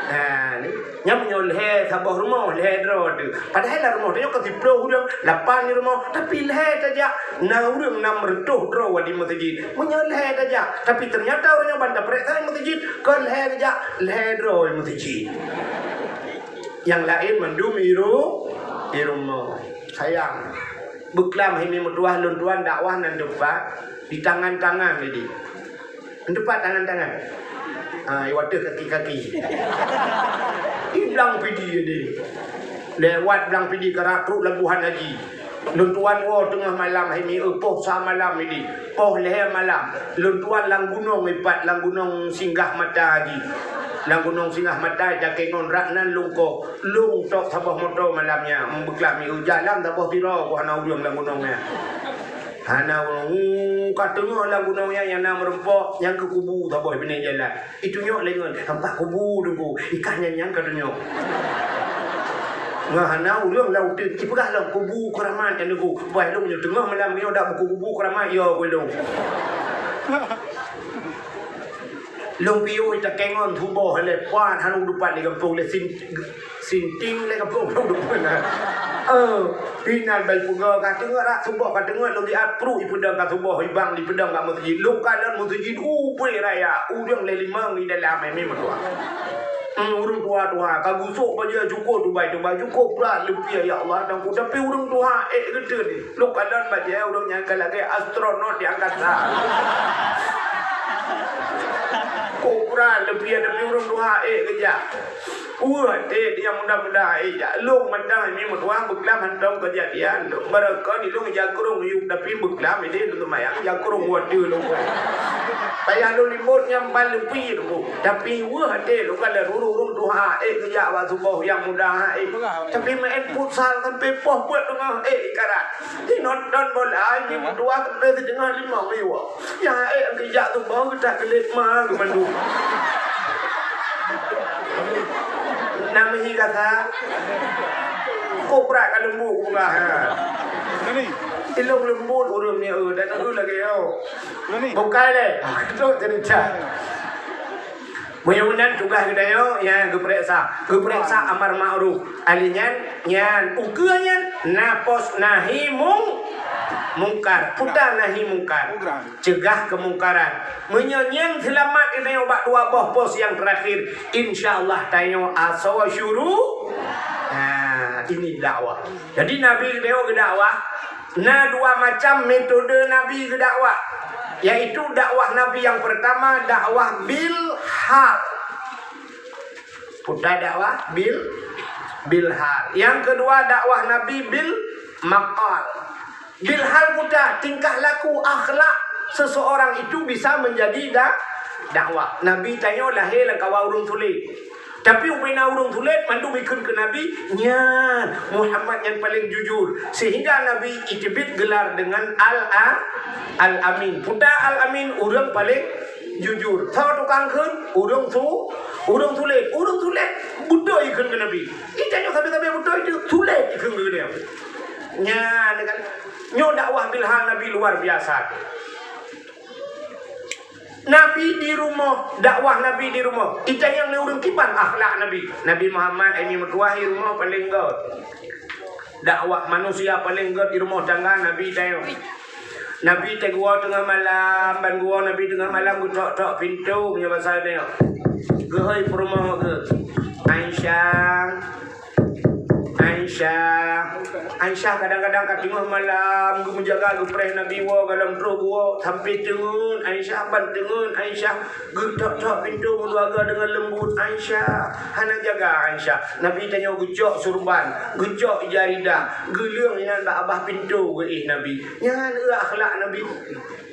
Ha, ni. Nyan meunyoe lhèe saboh rumoh, lhèe droe teuh. Padahai lam rumoh tanyoe ka siplôh ureueng, lapan di rumoh, tapi lhèe tajak, na ureueng nam reutôh droe di meuseujid. Meunyoe lhèe tajak, tapi teunyata ureueng nyan ban tapareksa meuseujid, kon lhèe geujak, lhèe droe meuseujid. Nyang laén mandum i ru-, i rumoh. Sayang. Beuklam hai mi meutuah lôn tuan dakwah nan teumpat, di tangan-tangan jadi. Teumpat tangan-tangan. Ha, i watèe kaki-kaki. Di Blang Pidie jadi. Lewat Blang Pidie ka rot trôk Labuhan Haji. Lôn tuan woe teungoh malam hai mi, eh, poh sa malam idi. Poh lhèe malam. Lôn tuan lam gunong ipat, lam gunong Singgah Mata Haji. Lam gunong Singgah Mata, takèe ngon rak nan lôn koh. Lôn tok saboh moto malam nyan. Beuklam i jalan saboh sidroe, hana ureueng lam gunong nyan. Hana ureueng, ka teungoh lam gunong nyan, nyang na meurumpok, nyang keu kubu saboh binéh jalan. Itunyok lé ngon, "Nampak kubu, Teungku." Ikan nyan nyang ka tunyok. Ngon hana ureueng lam uteuen, ipeugah lom, "Kubu keuramat nyan, Teungku." Bah lôn nyoe teungoh malam nyoe dak buku kubu keuramat, yo, ku lôn. Lôn piôh takèe ngon suboh lé, pat hana dupat lé gampông lé sin-, Sinting lé gampông lôn dupeue na. Eh, inan bai peugah ka teungoh rak suboh ka teungoh lôn jiat pruet ipeudong ka suboh ibang ipeudong ka meuseujid. Lôn kalon meuseujid ubé raya, ureueng lé limong i dalam, hai mi meutuah. Hmm, ureueng tuha-tuha ka gusok bajèe cukôp tubai-tubai cukôp brat leupie, ya Allah, Teungku. Tapi ureueng tuha ék geuteun. Lôn kalon bajèe ureueng nyan ka lagèe astronot di angkasa. Kobra leupie tapi ureueng tuha ék geujak. Weueh até nyang muda-muda, eh, jak lôn mantong mi meutuah beuklam hantom keujadian. Barokon ilôn jakrong yup tapi beuklam idéh lôn seumayang jakrong wateue lôn. Payah lôn libot nyang ban leupie lôn. Tapi weueh até lôn ka lheueh ureueng tuha, eh, geujak bak suboh nyang muda, eh. Tapi maén futsal sampai poh buet teungoh, eh, ikarat. Di nonton bola, ini meutuah sampai siteungoh limong iwoe. Ya, eh, geujak suboh geutak keulet ma geumandum. Biasa. Kok brat ka leumbot peugah, ha. Ilong leumbot ureueng ni, eh, dan ureueng lagèe nyoe. Bukai lé. Ha, tu cerita. Meunyoe meunan tugaih geutanyoe, nyan geupareksa. Geupareksa amar ma'ruf. Ahli nyan, nyan ukeue nyan na pos nahi mung-, mungkar. Puta nahi mungkar. Cegah keumungkaran. Meunyoe nyan seulamat geutanyoe bak dua boh pos nyang teurakhir, insya Allah tanyoe asoe syuru-, nah, ini dakwah. Jadi Nabi geutanyoe geudakwah, na dua macam metode Nabi geudakwah, yaitu dakwah Nabi nyang peurtama dakwah bil hal. Puta dakwah bil, bil hal. Nyang keudua dakwah Nabi bil maqal. Bil hal puta tingkah laku, akhlak seseorang itu bisa menjadi da-, dakwah. Nabi tanyoe lahé lam kawan ureueng sulet. Tapi ubena ureueng sulet mandum ikheun keu Nabi, nyan Muhammad nyan paleng jujur. Sehingga Nabi iteubiet gelar dengan Al-A-, Al-Amin. Puta Al-Amin ureueng paleng jujur. Soe tukang kheun? Ureueng su-, ureueng sulet. Ureueng sulet beutôi ikheun keu Nabi. Itanyoe sabe-sabe beutôi itu sulet ikheun keu geutanyoe. Nyan kan. Nyoe dakwah bil hal Nabi luar biasa. Nabi di rumoh, dakwah Nabi di rumoh. Itanyoe lé ureueng kiban akhlak Nabi. Nabi Muhammad ai meutuah di rumoh paleng göt. Dakwah manusia paleng göt di rumoh tangga Nabi tanyoe. Nabi teuguwoe teungoh malam, ban guwoe Nabi teungoh malam geutok-tok pintoe, meunyoe basa tanyoe. Geuhôi peurumoh geuh. Aisyah, Aisyah. Aisyah kadang-kadang ka teungoh malam geumeujaga geupreh Nabi woe, gohlom troh geuwoe sampai teungeut Aisyah, ban teungeut Aisyah, geutok-tok pintoe meuluwarga deungon leumbut, "Aisyah." Hana jaga Aisyah. Nabi tanyoe geucok surban, geucok ija rida, geuleueng inan bak babah pintoe geuéh Nabi. Nyan akhlak Nabi.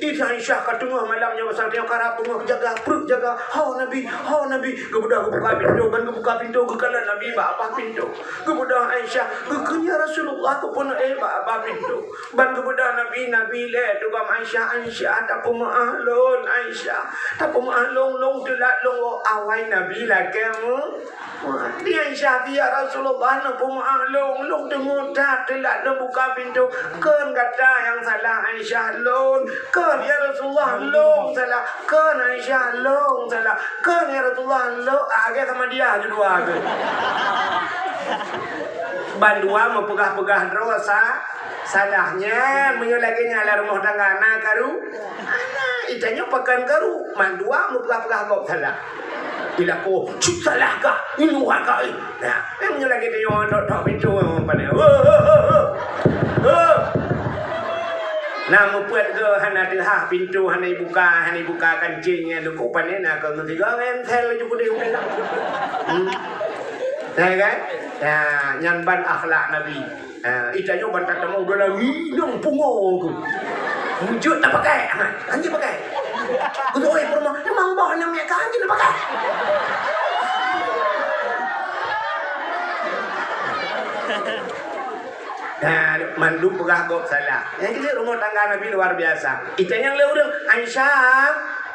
Ih, Aisyah ka teungoh malam nyoe, sang tanyoe karab teungoh jaga, pruet jaga, "Ho Nabi, ho Nabi." Geubeudôh geubuka pintoe, ban geubuka pintoe geukalon Nabi bak babah pintoe. Geubeudôh Aisyah, geukheun, "Ya Rasulullah, keupeue neuéh bak babah pintoe?" Ban geubeudôh Nabi, Nabi lé tugam Aisyah, "Aisyah, tapeumeu'ah lôn, Aisyah. Tapeumeu'ah lôn, lôn teulat lôn woe." Awai Nabi lakée meu- Wah, di Aisyah, "Ya Rasulullah, neupeumeu'ah lôn, lôn teungeut that teulat lôn buka pintoe." "Kon gata nyang salah, Aisyah, lôn." "Kon, ya Rasulullah, lôn salah." "Kon, Aisyah, lôn salah." "Kon, ya Rasulullah, lôn." Ah, lagée sama dia keudua tu. Bandua meupeugah-peugah droe sa-, salah nyan. Meunyoe lagée nyan lam rumoh tangga na karu-, Alah, itanyoe pakon karu, mandua meupeugah-peugah gob salah. Ilakoe, "Cit salah kah? Inuha kah, eh?" Nah, eh, meunyoe lagée tanyoe tok-tok pintoe, pane, "Ho, ho, ho, ho! Ho!" Nah, meupeuet geuh hana teuhah pintoe, hana ibuka, hana ibuka kancing nyan, duku pane na keu meusigoe ngen sel laju keudeh u dalam. Hmm. Ya kan? Ya, nyan ban akhlak Nabi. Ha, itanyoe ban tatamong dalam inong pungo tu. Mujut tak pakai. Ha, anjing pakai. Beutôi peurumoh, memang boh aneuk miet ka anjing tak pakai. Ha, mandum peugah gob salah. Nyang keuneuk rumoh tangga Nabi luar biasa. Itanyoe lé ureueng, "Aisyah,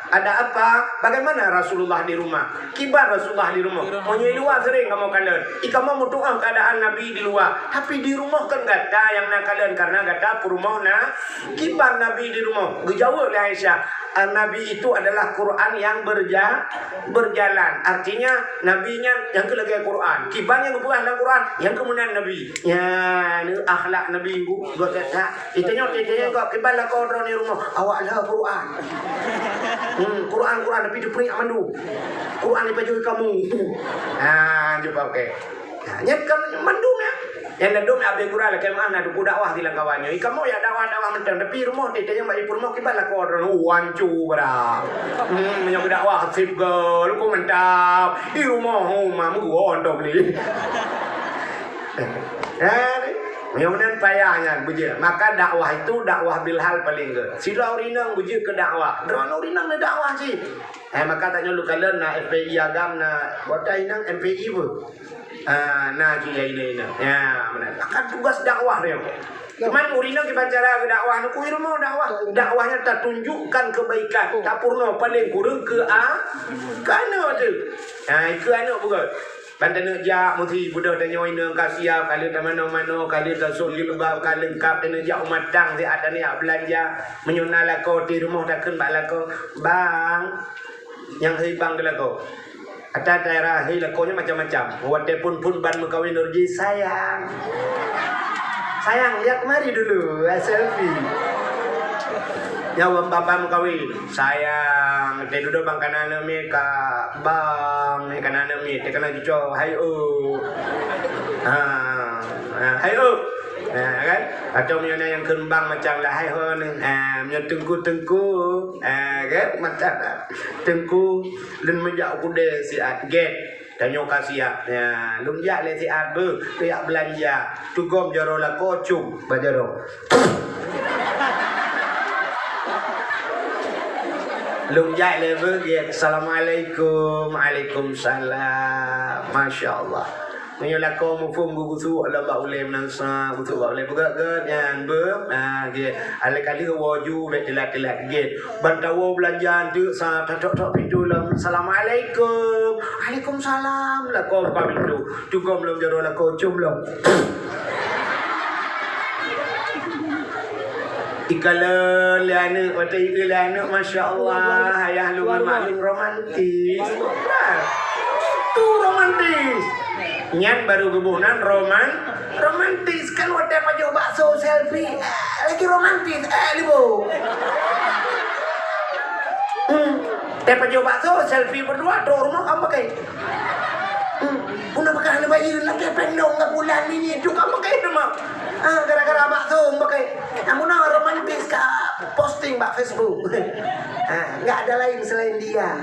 ada apa? Bagaimana Rasulullah di rumah? Kiban Rasulullah di rumoh?" Meunyoe di luwa sering kamoe kalon, i kamoe meutu'oh keuadaan Nabi di luwa, tapi di rumoh kon gata nyang na kalon, karena gata peurumoh na. "Kiban Nabi di rumoh?" Geujaweueb lé Aisyah, "Nabi itu adalah Quran yang berja-, berjalan." Artinya, Nabi nyan nyang keu lagée Quran. Kiban nyang geupeugah lam Quran, nyang keu meunan Nabi. Nyan akhlak Nabi, Bu, buet gata. Itanyoe, itanyoe kok kiban lakoe droeneuh rumoh, awak lheueh Quran. Hmm, Quran, Quran, tapi teupriek mandum. Quran ipajoh kamoe. Ha, jumpa, oke. Ha, nyan kan mandum ya. Nyang ladom ya, abéh Quran lakée meu'ah na duku dakwah di lam kawan nyoe. Kamoe ya dakwah-dakwah mantong, tapi rumoh teuh, tanyong bak ibu rumoh kiban lakoe droeneuh, oh, hanco bara. Hmm, meunyoe geudakwah sip gol, kok mantap. Di rumoh, oh, ma, meuguon dong ni. Eh, ni. Meunyoe meunan payah nyan beujeuet. Maka dakwah itu dakwah bilhal paleng gét. Sidroe ureueng inong beujeuet keu dakwah. Droeneuh ureueng inong neudakwah cit. Eh, maka tanyoe leukalon na F P I agam na, buet inong M P I pun. Ah, na cit ya inong-inong. Ya, meunan. Maka tugas dakwah nyoe. Cuman ureueng inong kiban cara geudakwah nyoe, keu rumoh dakwah. Dakwah nyan tatunjukkan keubaikan. Tapeurunoe paleng kureueng keu a-, keu aneuk teuh. Ha, keu aneuk beugét. Ban taneuk jak musi beudôh tanyoe inong ka siap, ka lheueh tamanoe-manoe, ka lheueh tasôk jilbab, ka leungkap taneuk jak u matang siat taneuk jak beulanja. Meunyoe na lakoe di rumoh takheun bak lakoe, "Bang, nyang hei bang keu lakoe." Ata cara hei lakoe nyan macam-macam. Watèe phôn-phôn ban meukawen ureueng jih, "Sayang. Sayang, lihat kemari dulu, eh, selfie." Nyan ban meukawen. "Sayang, teududoe bang kana aneuk miet ka, bang, kana aneuk miet, teuh kana cuco, hai, oh." Ha, ha, hai, oh. Ha, kan? Atau meunyoe na nyang kheun bang macam lah, hai, ho, ni. Ha, meunyoe teungku, teungku. Ha, kan? Macam teungku, lôn meujak u keudè siat, gèt. Tanyoe ka siap. Ya, lôn jak lé siat beuh, kujak beulanja. Tugom jaroe lakoe cum bak jaroe. Lôn jak lé beuh, gèt. Assalamualaikum. Waalaikumsalam. Masya Allah. Meunyoe lakoe muphom geugusu lom bak ulèe meunan sa, gusu bak ulèe peugah gèt nyan beuh. Ah, gèt. Alèh ka lheueh woe ju bèk teulat-teulat gèt. Ban tawoe beulanja teuk sa, tatok-tok pintoe lom. Assalamualaikum. Waalaikumsalam. Lakoe buka pintoe. Tugom lom jaroe lakoe, cum lom. Ikalon lé aneuk, watèe ikalon lé aneuk, masya Allah, ayah lôn ngon mak lôn romantis. Nah, itu romantis. Nyan baru geuboh nan roman-, romantis. Kan watèe pajoh bakso selfie, eh, lagi romantis, eh, Libo. Hmm. Teupajoh bakso, selfie berdua, trok rumoh, kamoe pakai. Hmm. Puna pakai hana bayeue, lakèe péng dong, nggak bulan ini, itu kamoe pakai itu mah. Ah, gara-gara bakso, pakai. Yang mana romantis ka posting bak Facebook. Ah, nggak ada lain selain dia.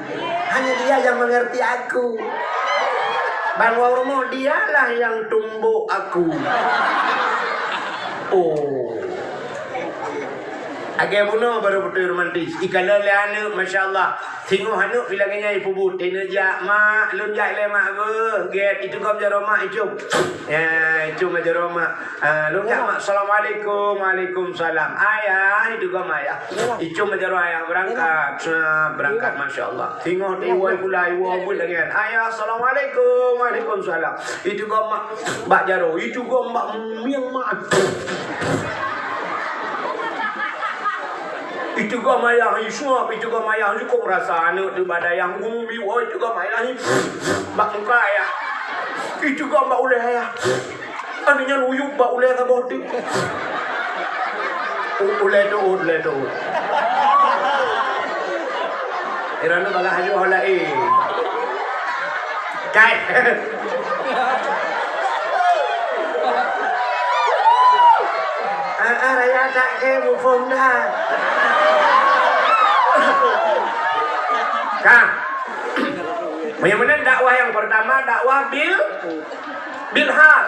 Hanya dia yang mengerti aku. Ban woe rumoh, dialah yang tumbuk aku. Oh. Lagèe bunoe baru beutôi romantis. Ikalon lé aneuk, masya Allah. Singoh aneuk pih lagèe nyan ipeubuet. Teuneuk jak mak, lôn jak lé mak beuh. Gèt, itugom jaroe mak, icum. Ya, icum jaroe mak. Ah, lôn jak mak. Assalamualaikum. Waalaikumsalam. Ayah, itugom ayah. Icum jaroe ayah beurangkat. Sa, beurangkat, masya Allah. Singoh iwoe pula, iwoe buet lagèe nyan. Ayah, assalamualaikum. Waalaikumsalam. Itugom mak bak jaroe, itugom bak mieng mak. Itugom ayah, isuap, itugom ayah, cukôp rasa aneuk teuh bak dayah ngumi, woe, itugom ayah, bak muka ayah. Itugom bak ulèe ayah. Aneuk nyan uyup bak ulèe saboh teuk. U-, ulèe teuôt, ulèe teuôt. Droeneuh bagaih ajoh laén. Kai. Ah, ah, raya that kèe muphom that. Ka. Meunyoe meunan dakwah nyang peurtama, dakwah bil, bil hal.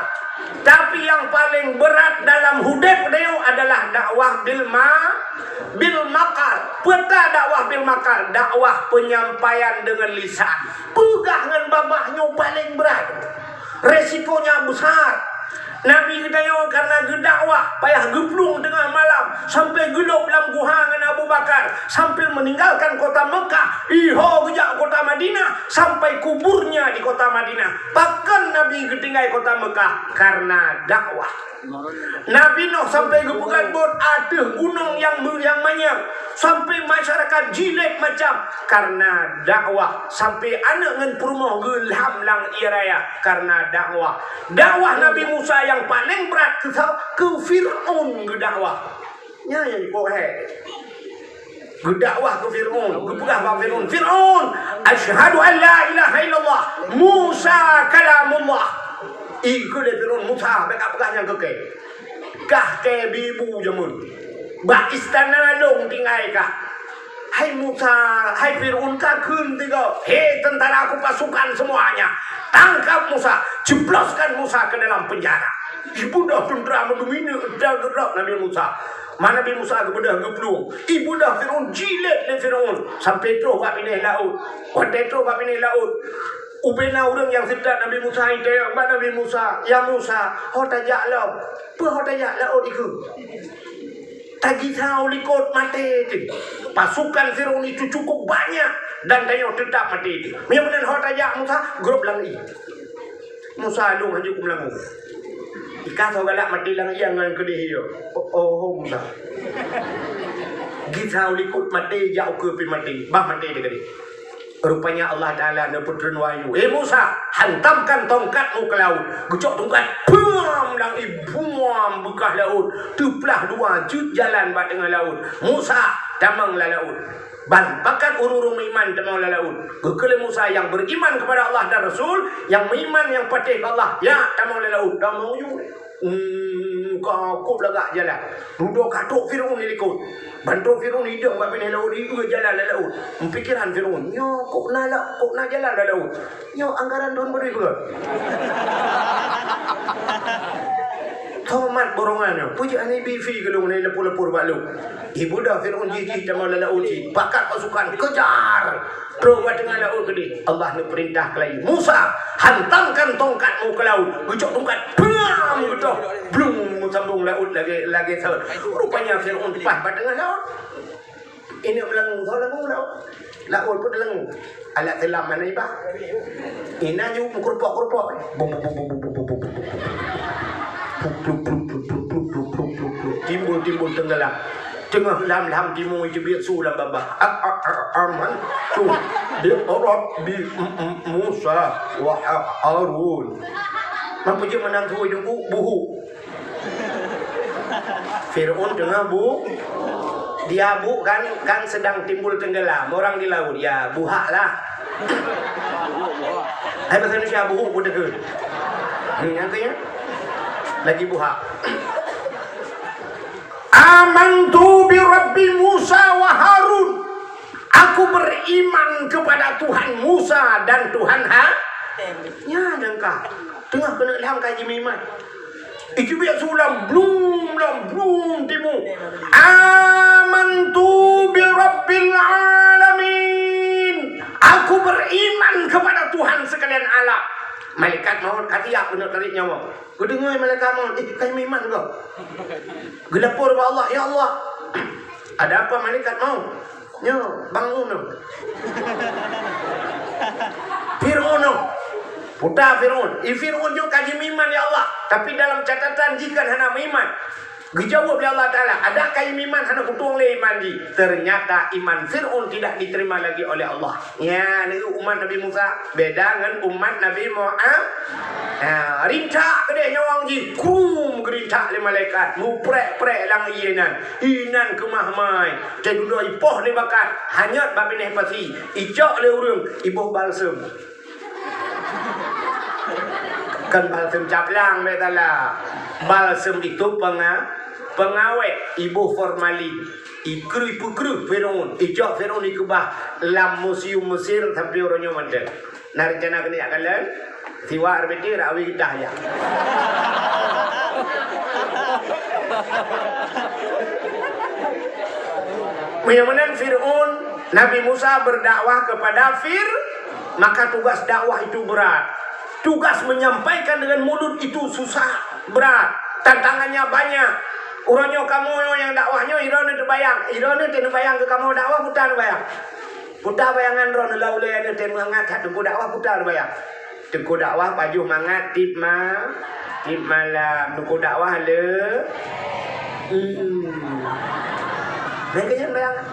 Tapi nyang paleng brat dalam udép tanyoe adalah dakwah bil ma-, bil maqal. Peue ta dakwah bil maqal? Dakwah penyampaian dengan lisan. Peugah ngon babah nyoe paleng brat. Resikonya besar. Nabi geutanyoe karena geudakwah, payah geuplueng teungoh malam, sampai geulôb lam guha ngon Abu Bakar, sambil meninggalkan kota Mekah, iho geujak kota Madinah, sampai kuburnya di kota Madinah. Pakon Nabi geutinggai kota Mekah? Karena dakwah. Nabi Nuh sampai geupeugèt bot ateueh gunong nyang me-, nyang manyang, sampai masyarakat jilét macam karena dakwah, sampai aneuk ngon peurumoh geuh lham lam ie raya karena dakwah. Dakwah Nabi Musa nyang paleng brat keu sa-, keu Fir'aun geudakwah. Nyan nyang jipeuhèe. Geudakwah keu Fir'aun, geupeugah bak Fir'aun, "Fir'aun, asyhadu an la ilaha illallah, Musa kalamullah." Ikheun lé Fir'aun, "Musa, bèk kapeugah nyan keu kèe. Kah kèe bi bu jameun. Bak istana lôn tinggai kah." Hai Musa, hai Fir'aun, kakheun tiga, "He tentara aku, pasukan semuanya, tangkap Musa, jebloskan Musa ke dalam penjara." Ibeudôh tentara meudumi neuk, da geurok Nabi Musa. Ma Nabi Musa geubeudôh geuplueng. Ibeudôh Fir'aun, jilét lé Fir'aun sampai troh bak binéh laôt. Watèe troh bak binéh laôt, ubena ureueng nyang seutôt Nabi Musa itanyong bak Nabi Musa, "Ya Musa, ho tajak lom?" "Peue ho tajak?" "Laôt ikheun. Tagisa u likot maté teuh. Pasukan Fir'aun itu cukup banyak dan tanyoe teutap maté teuh. Meunyoe meunan ho tajak Musa, grob lam ié." Musa lôn hana jeuet keu meulangô. Ikan soe galak maté lam ié ngon keudeh ié. Oh, oh, oh, Musa. Gisa u likot maté, jak ukeue pih maté. Bah maté di keudeh. Rupanya Allah Taala neupeutreun wahyu, "Eh Musa, hantamkan tongkatmu ke laut." Geucok tongkat, pam, lam ié, buam, beukah laôt. Teuplah dua, jeuet jalan bak teungoh laôt. Musa tamong lam laôt. Ban pakat ureuëng-ureuëng meuiman tamong lam laôt. Geukheun lé Musa nyang beriman kepada Allah dan Rasul, nyang meuiman, nyang patéh keu Allah, ya tamong lam laôt. Tamong yue. Hmm, ka kôb lagak jalan. Dudoe ka trok Firaun di likot. Ban trok Firaun idong bak binéh laôt, ié jalan lam laôt. Meupikiran Firaun, "Nyoe kok na la-, kok na jalan lam laôt? Nyoe anggaran droen beudôh peue?" Tomat borongan nyoe. Peue jeuet hana ibi fi keu lôn, hana ileupur-leupur bak lôn. Ibuda Firaun jih-jih tamong lam laôt jih. Pakat pasukan, kejar! Trok bak teungoh laôt keudeh, Allah neupeurintah keu lagée, "Musa, hantamkan tongkatmu ke laut." Geucok tongkat, pam, geutoh, blung, meusambong laôt lagée, lagée seuet. Rupanya Firaun paih bak teungoh laôt. Ineuk meulangô, soe langô laôt? Laôt peue teulangô? Alat seulam hana iba. Inan jih meukeurupok-keurupok. Bum, bum, bum. Pluk, pluk, pluk. Timbul, timbul, teunggeulam. Teungoh lam, lam timu teubiet su lam babah. A, a, a, amantu bi Rabbi M-, M-, Musa wa Ha-, Harun. Mampu jeuet meunan su deungon buhu. Firaun teungoh bu-, dia bu kan, kan sedang timbul tenggelam, orang di laut, ya, buhak lah. Hai bahasa Indonesia, buhu pun teuka. Hmm, nyang tu ya. Lagi buhak. "Amantu bi Rabbi Musa wa Harun." Aku beriman kepada Tuhan Musa dan Tuhan Ha-, ya, dangka. Teungoh keuneuk lham ka jimeuiman. Itu biak sulam blum, blum, blum timu. "Amantu bi Rabbil Alamin." Aku beriman kepada Tuhan sekalian alam. Malaikat maut ka siap keuneuk tarék nyawa. Geudeungoe malaikat maut, "Eh, ka jimeuiman kah?" Geulapor bak Allah, "Ya Allah, ada apa malaikat maut?" Nyoe, bangun nyoe. Firaun nyoe. Puta Firaun. I Firaun nyoe ka jimeuiman, "Ya Allah." Tapi dalam catatan jih kan hana meuiman. Geujaweueb lé Allah Taala, "Adak ka jimeuiman hana kutueng lé iman jih." Ternyata iman Firaun tidak diterima lagi oleh Allah. Nyan umat Nabi Musa beda ngon umat Nabi Muhammad. Ha, rintak keudeh nyawöng jih, krum geurintak lé malaikat, muprek-prek lam ié nyan. Inan keumah mai, teududoe ipoh lé bakat, hanyot bak binéh pasi, icok lé ureuëng, iboh balsem. Kan balsem caplang, bèk salah. Balsem itu penga-, pengawet, iboh formalin. Ikreuh, ipeukreuk Firaun, icok Firaun ikeubah lam museum Mesir sampoe uroe nyoe mantong. Na rencana keuneuk jak kalon? Siwak R B T rak awi geutah jak. Meunyoe meunan Firaun, Nabi Musa berdakwah kepada Fir-, maka tugas dakwah itu berat. Tugas menyampaikan dengan mulut itu susah, berat. Tantangannya banyak. Uroe nyoe kamoe nyang dakwah nyoe, droeneuh teubayang. Droeneuh teubayang keu kamoe dakwah, peue ta neubayang? Peue ta bayangan droeneuh lam ulèe nyoe teuh mangat that teungku dakwah, peue ta neubayang? Teungku dakwah pajoh mangat tiep ma-, tiep malam. Teungku dakwah le. Hmm. Nyan keuh nyan bayangan.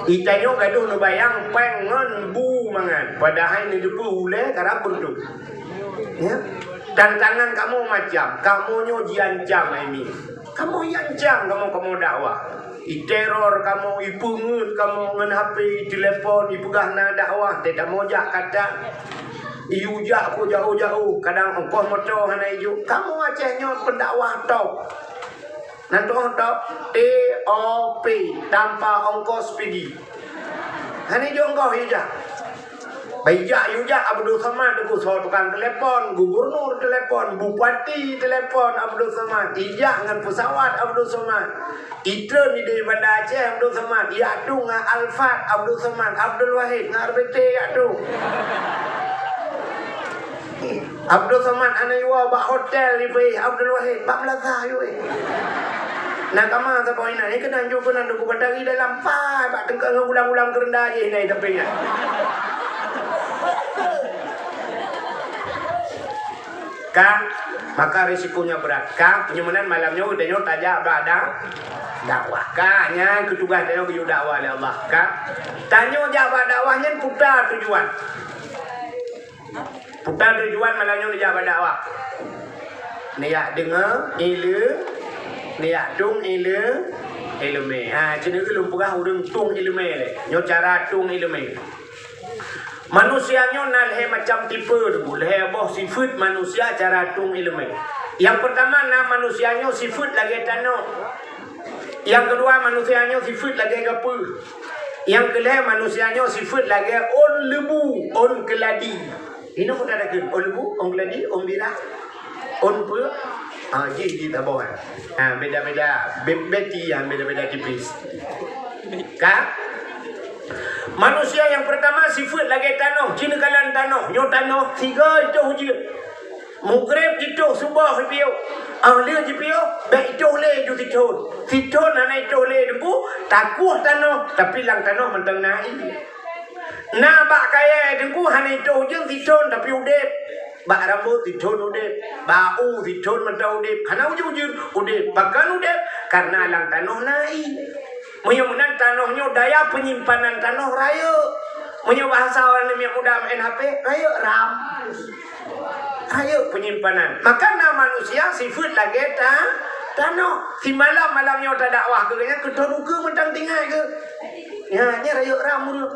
Itanyoe gadoh neubayang péng ngon bu mangat, padahai neuteupeue ulèe karab beureudoh. Ya. Tantangan kamoe macam, kamoe nyoe jiancam, hai mi. Kamoe jiancam kamoe, kamoe dakwah. Iteror kamoe, ipeungeuet kamoe ngon H P, itelepon, ipeugah na dakwah, teuh kamoe jak kata. Iyue jak keu jauh-jauh, kadang ongkoh moto hana ijok. Kamoe Aceh nyoe pendakwah top. Nan tu'oh top, T O P, tanpa ongkos pigi. Hana ijok ongkoh ijak. Bah ijak, ijak Abdul Somad, teungku, soe tukang telepon, gubernur telepon, bupati telepon Abdul Somad, ijak ngon pesawat Abdul Somad. Itreun idéh Banda Aceh Abdul Somad, ijak tu ngon Alphard Abdul Somad, Abdul Wahid ngon R B T ijak tu. Abdul Somad hana iwoe bak hotel di Abdul Wahid, bak meulaza yue. Na kama saboh inan, eh, keunan ju keunan duku batari dalam pai bak teungkang ngon gulam-gulam keureunda jih nai tapi nyan. Ka, maka risikonya berat. Ka, meunyoe meunan malam nyoe geutanyoe tajak bak da-, dakwah. Ka, nyan keuh tugaih tanyoe geuyue dakwah lé Allah. Ka, tanyoe jak bak dakwah nyan peue tujuan. Peue tujuan malam nyoe neujak bak dakwah. Neujak deungoe ileu-, neujak tueng ileu-, ileumé. Ha, cit nyoe lôn peugah ureuëng tueng ileumé lé. Nyoe cara tueng ileumé. Manusia nyoe na lhée macam tipe, lhée boh sifeuet manusia cara tueng ileumé. Nyang peurtama na manusia nyoe sifeuet lagée tanoh. Nyang keudua manusia nyoe sifeuet lagée gapeuh. Nyang keulhée manusia nyoe sifeuet lagée ôn leubu, ôn keuladi. Inoe peue takheun, ôn leubu, ôn keuladi, ôn bira, ôn peue? Ah, jih, jih saboh, eh. Ah, beda-beda. Be-, beti nyang beda-beda tipis. Ka? Manusia nyang peurtama sifeuet lagée tanoh, ci neukalon tanoh, nyoe tanoh, sigoe itôh ujeuen. Mugreb jitôh, suboh jipiôh. Ah, lheueh jipiôh, bék itôh lé ju sithon. Sithon hana itôh lé Teungku, takueh tanoh, tapi lam tanoh mantong na ié. Na bak kayée Teungku hana itôh ujeuen sithon tapi udeb. Bak rambot sithon udeb, bak u sithon mantong udeb. Hana ujeuen-ujeuen udeb. Pakon udeb? Karena lam tanoh na ié. Meunyoe meunan tanoh nyoe daya penyimpanan tanoh rayeuk. Meunyoe bahasa ureuëng miet muda main H P, rayeuk RAM. Rayeuk penyimpanan. Maka na manusia sifeuet lagée ta-, tanoh. Simalam malam nyoe tadakwah keu geuhnyan keu thon ukeue mantong tinggai keuh. Nyan, nyan rayeuk RAM ureuëng.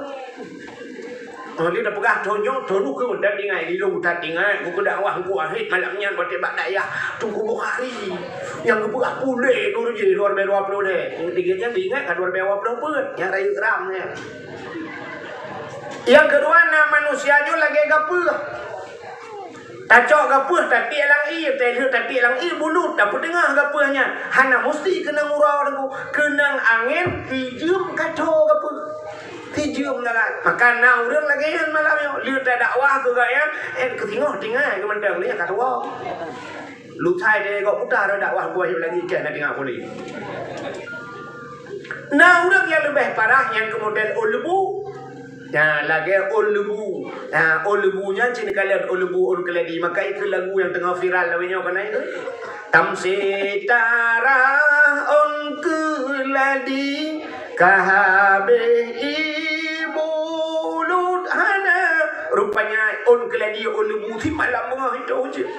Oh, lé tapeugah thon nyoe, thon ukeue mantong tinggai, di lôn that tinggai, buku dakwah Teungku Wahid malam nyan watée bak dayah Teungku Bukhari. Nyang geupeugah puléh dua ribu dua puluh dua, dua ribu dua puluh deh. Nyang tiga nyan ingat ka dua ribu dua puluh pun. Nyang rayeuk RAM nyan. Nyang keudua na manusia nyoe lagée gapeuh. Tacok gapeuh tatiek lam ié, teuh lheueh tatiek lam ié bulut, tapeuteungoh gapeuh nyan. Hana musti keunong uroe Teungku, keunong angén, sijeuem ka tho gapeuh. Sijeuem na kan. Maka na ureuëng lagée nyan malam nyoe, lheueh tadakwah keu gobnyan, eh, keusingoh tinggai keu mantong, lé ka tuwoe. Lusai deh gok puta dakwah buah lagi ikan na tinggai pulih. Na ureuëng nyang leubeh parah nyang keu model ôn leubu. Nah, lagée ôn leubu. Nah, ôn leubu nyan cit neukalon ôn leubu, ôn keuladi. Maka ikeu lagu nyang teungoh viral lawét nyoe keunan itu. Tam sitara ôn keuladi ka habéh ié bulut hana. Rupanya ôn keuladi, ôn leubu simalam beungoh itu cit.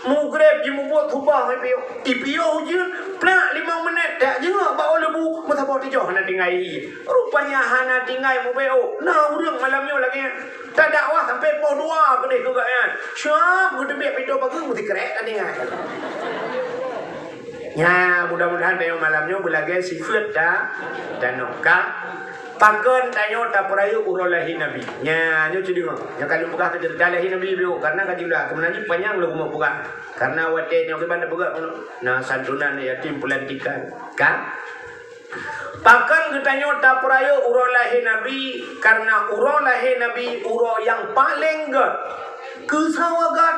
Mugreb jimubuet suboh ipiôh. Ipiôh ujeuen, plak limong minét, tajak jingok bak ôn leubu, meusaboh tujoh hana tinggai ié. Rupanya hana tinggai mubeuôk. Na ureuëng malam nyoe lagée nyan. Tadakwah sampai poh dua keudeh keu gobnyan. Siap geuteubiet pintoe pageue meusikrek ka tinggai. Nya, mudah-mudahan tanyoe malam nyoe beulagée sifeuet ta-, tanoh ka. Pakon tanyoe tapeurayeuk uroe lahé Nabi? Nya, nyoe cit deungoe. Nyang ka lôn peugah keu ceurita lahé Nabi biôh, karena ka jeulah keumeunajih panyang lôn rumoh peugah. Karena watée nyoe kiban tapeugah keunoe, na santunan yatim peulantikan. Ka? Pakon geutanyoe tapeurayeuk uroe lahé Nabi? Karena uroe lahé Nabi uroe nyang paleng gét. Keu sawa gét,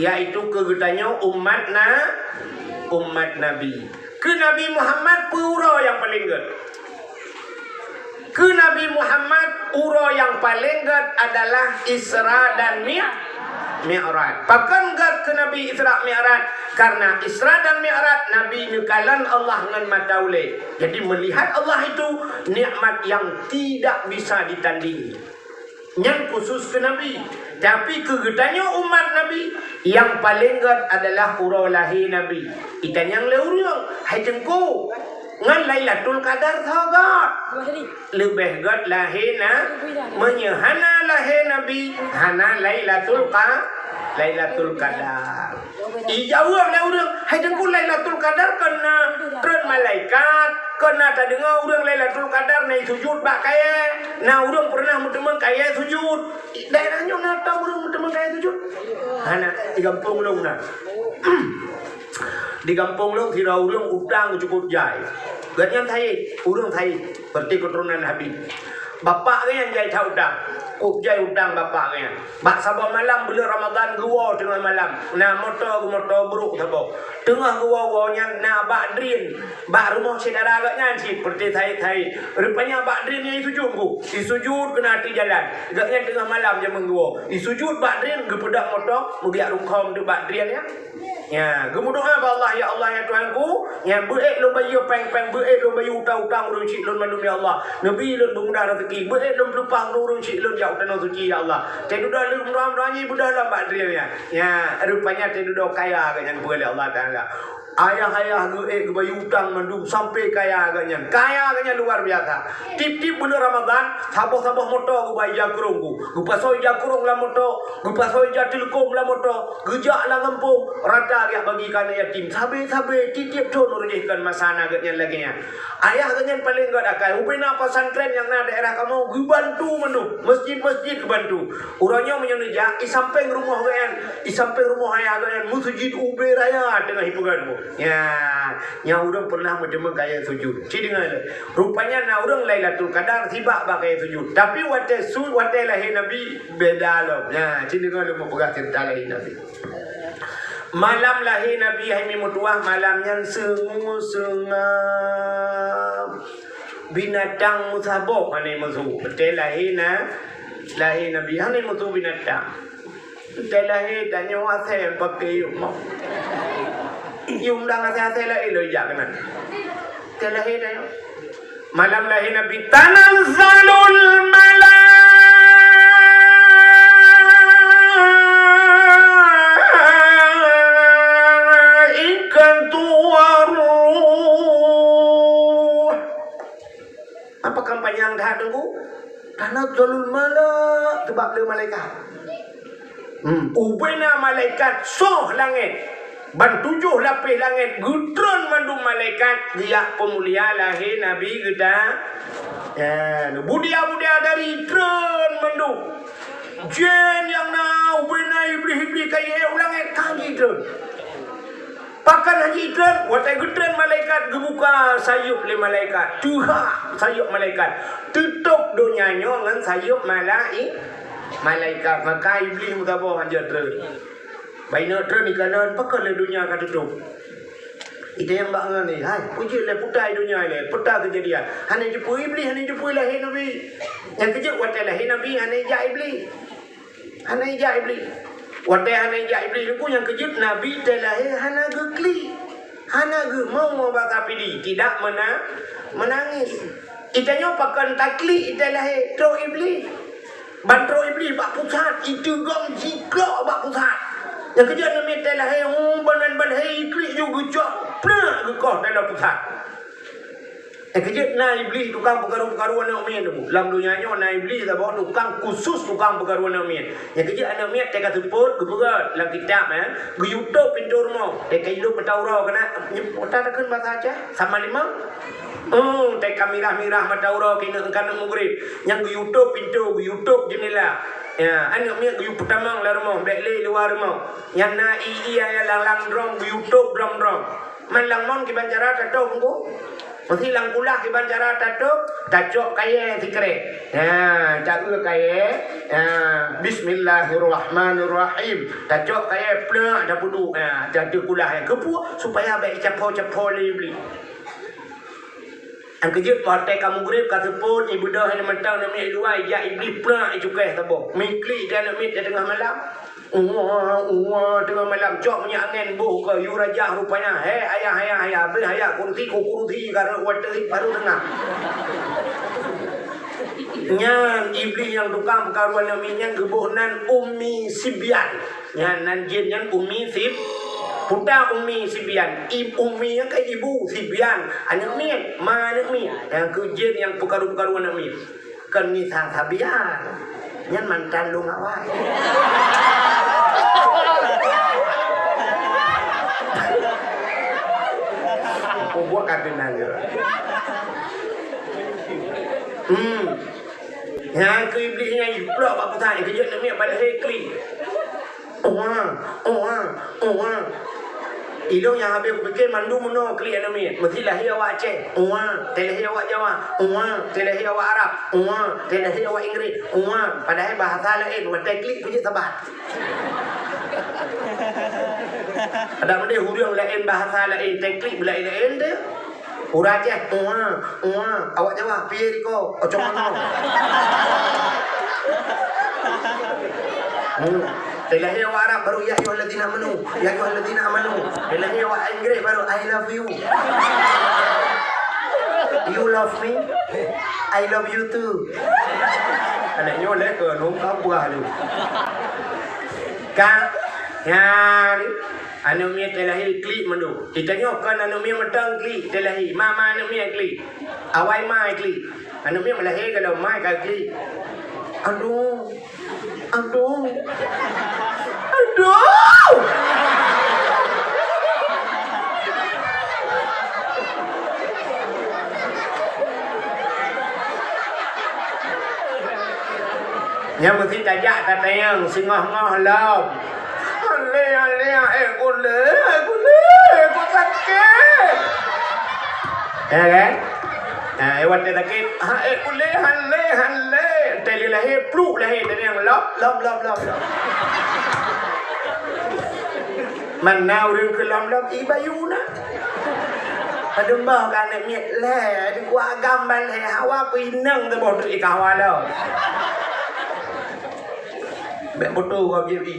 yaitu keu geutanyoe umat na-, umat Nabi. Keu Nabi Muhammad peue uroe nyang paleng gét? Keu Nabi Muhammad, uroe nyang paleng gét adalah Isra dan Mi-, Mi'raj. Pakon gét keu Nabi Isra Mi'raj? Karena Isra dan Mi'raj Nabi neukalon Allah ngon mata ulée. Jadi melihat Allah itu nikmat yang tidak bisa ditandingi. Nyan khusus keu Nabi. Tapi keu geutanyoe umat Nabi, nyang paleng gét adalah uroe lahé Nabi. Itanyong lé ureuëng, "Hai Teungku, ngon Lailatul Qadar soe gét?" Leubeh gét lahé na-, meunyoe hana lahé Nabi, hana Lailatul Qa-, Lailatul Qadar. Ijaweueb lé ureuëng, "Hai Teungku, Lailatul Qadar kon na treun malaikat, kon na tadeungoe ureuëng Lailatul Qadar na sujud bak kayée, na ureuëng peureunah meuteumeung kayée sujud." Daerah nyoe na tom ureuëng meuteumeung kayée sujud? Hana, di gampông lôn na. Di gampông lôn sidroe ureuëng utang cukup jai. Gobnyan Said, ureuëng Said, berarti keturunan Habib. Bapak geuh nyan jai that utang. Kok jai utang bapak geuh nyan. Bak saboh malam buleuen Ramadhan geuwoe teungoh malam. Na moto geumoto brok saboh. Teungoh geuwoe-woe nyan na bak drien. Bak rumoh syedara geuh nyan cit, peureute Said-Said. Rupanya bak drien nyan isujud geuh. Isujud keunan ateueh jalan. Geuh nyan teungoh malam jameun geuwoe. Isujud bak drien geupeudong moto, meugiak rungkhom deuh bak drien nyan. Ya, geumeudoa bak Allah, "Ya Allah, ya Tuhanku, ya, beuék lôn bayeue péng-péng, beuék lôn bayeue utang-utang ureueng chik lôn mandum, ya Allah. Neubi lôn beumudah raseuki, beuék lôn peulupah ureueng chik lôn jak u Tanoh Suci, ya Allah." Teududoe lôn meudoa-meudoa nyan beudôh lom bak drien nyan. Ya, rupanya teududoe kaya geuh nyan geupeugah lé Allah Taala. Ayah-ayah geuék geubayeue utang mandum sampai kaya geuh nyan. Kaya geuh nyan luar biasa. Tiep-tiep buleuen Ramadhan, saboh-saboh moto geuba ija krông geuh. Geupasoe ija krông lam moto, geupasoe ija teuleukom lam moto, geujak lam gampông, rata geujak bagi keu aneuk yatim. Sabe-sabe tiep-tiep thon ureueng jih kon masa na geuh nyan lagèe nyan. Ayah geuh nyan paleng göt akai. Ubena pesantren nyang na daerah kamoe geubantu mandum, masjid-masjid geubantu. Uroe nyoe meunyoe neujak, i sampéng rumoh geuh nyan, i sampéng rumoh ayah geuh nyan, meuseujid ubé raya teungoh ipeugöt bu. Nyan, nyan ureueng pernah meuteumé kayèe sujud. Ci deungö lé. Rupanya na ureueng Lailatul Qadar sibak bak kayèe sujud. Tapi watèe su-, watèe lahé Nabi, beda lom. Nyan, ci deungö lé meupeugah ceurita lahé Nabi. Malam lahé Nabi hai mi meutuwah, malam nyan seungue-seungab. Binatang meusaboh hana meusu. Watèe lahé na, lahé Nabi hana meusu binatang. Watèe lahé tanyoe asèe paké yum. Yum dang asèe-asèe laén lôn jak keunan. Watèe lahé tanyoe. Malam lahé Nabi, tanazzalul malaikatu war ruh. Apa kan panyang that teungku? Tanazzalul mala-, teubak lé malaikat. Hmm, ubena malaikat soh langèt. Ban tujoh lapéh langèt geutreun mandum malaikat geujak peumulia lahé Nabi geuta. Ya, budia-budia dari treun mandum. Jén nyang na ubena iblih-iblih kayèe u langèt ka jitreun. Pakon hana jitreun, watèe geutreun malaikat geubuka sayeup lé malaikat, teuhah sayeup malaikat, teutôp donya nyoe ngon sayeup malai-, malaikat, maka iblih meusaboh hana treun. Bah inoe treun ikalon, pakon lé donya ka teutôp. Ita nyang bak ngon ni, hai, peujeuet lé putai donya lé, peue ta keujadian. Hana jipeu iblih, hana jipeu lahé Nabi. Nyang keujeuet watèe lahé Nabi hana ijak iblih. Hana ijak iblih. Watèe hana ijak iblih teungku nyang keujeuet Nabi teuh lahé hana geuklik. Hana geumoe bak sapidi, tidak mena-, menangis. Ita nyoe pakon taklik ita lahé trok iblih. Ban trok iblih bak pusat, iteugom jiklok bak pusat. Nyang keujeuet aneuk miet teuh lahé, hu, ban nan ban hai iklik ju geucok, plak geukoh dalam pusat. Nyang keujeuet na iblih tukang peukaru-peukaru aneuk miet tu. Lam donya nyoe na iblih saboh tukang khusus tukang peukaru aneuk miet. Nyang keujeuet aneuk miet teuka seupôt geupeugöt lam kitab, eh, geuyue tôp pintoe rumoh. Teuka ilop mata uroe keunan, nyang kota takheun basa Aceh, sama limong. Oh, teuka mirah-mirah mata uroe keuneuk ka neuk mugrib. Nyang geuyue tôp pintoe, geuyue tôp jeundela. Ya, aneuk miet geuyue peutamong lam rumoh, bèk lé luwa rumoh. Nyang na ie-ie nyang lam-lam drom geuyue tôp drom-drom. Man lam mon kiban cara tatôp teungku? Meusi lam kulah kiban cara tatôp, tacok kayèe sikrek. Ha, taeu kayèe. Ha, bismillahirrahmanirrahim. Tacok kayèe plak tapeuduek. Ha, tateu kulah nyan. Keupeue? Supaya bèk icapo-capo lé iblih. Nyang keujeuet watèe ka mugrib ka seupôt, ibeudôh nyan mantong aneuk miet luwa, ijak iblih plak icukéh saboh. Meuiklik aneuk miet di teungoh malam. Uwa, uwa, teungoh malam cok minyeuk angén boh keu yue rajah rupanya. He, ayah, ayah, ayah, beuh ayah kurusi, ku kurusi, karena watèe baru teungoh. Nyan iblih nyang tukang peukaru aneuk miet nyan geuboh nan Ummi Sibyan. Nyan nan jén nyan Ummi Sib-, puta Ummi Sibyan. Ib-, Ummi nyan kan ibu, Sibyan aneuk miet, ma aneuk miet. Nyan keuh jén nyang peukaru-peukaru aneuk miet. Kon Nisa Sabian. Nyan mantan lôn awai. Peubuet kata nanya. Hmm. Nyan keuh iblih nyan iplok bak pusat, keujeuet aneuk miet bak lahé klik. Uang, uang, uang. Ilôn nyang habéh kupike mandum meunoe klik aneuk miet. Meusti lahé awak Aceh, uwa, teulahé awak Jawa, uwa, teulahé awak Arab, uwa, teulahé awak Inggris, uwa. Padahai bahasa laén, watée klik peue jeuet saban. Ada meudeh ureuëng laén bahasa laén, teuh klik laén-laén teuh. Ureuëng Aceh, uwa, uwa, awak Jawa, piye riko, ocong meunoe. Hmm. Teulahé awak Arab baru ya ayyuhallazina amanu, ya ayyuhallazina amanu. Teulahé awak Inggris baru I love you. You love me? I love you too. Aneuk nyoe lé keunoe ka buah lé. Ka, nyan, aneuk miet teulahé klik mandum. Geutanyoe kon aneuk miet mantong klik teulahé. Ma-ma aneuk miet klik. Awai ma klik. Aneuk miet meulahé ka lom ma ka klik. Aduh. Aduh. Aduh. Nyan meusti tajak tatanyong singoh-ngoh lom. Alé, alé, eh, ulé, ulé, ku sakét. Ya kan? Ha, eh, watée sakét, ha, eh, ulé, halé, halé. Teuh lé lahé, pluk lahé, teuh nyang lop, lop, lop, lop, lop. Mana ureuëng keu lom-lom, i bayu na. Padum boh ka aneuk miet lé, di kuah agam ban lé, hawa peuinong teuboh tu i kawa lom. Bék beutôi kau jadi.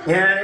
Nyan,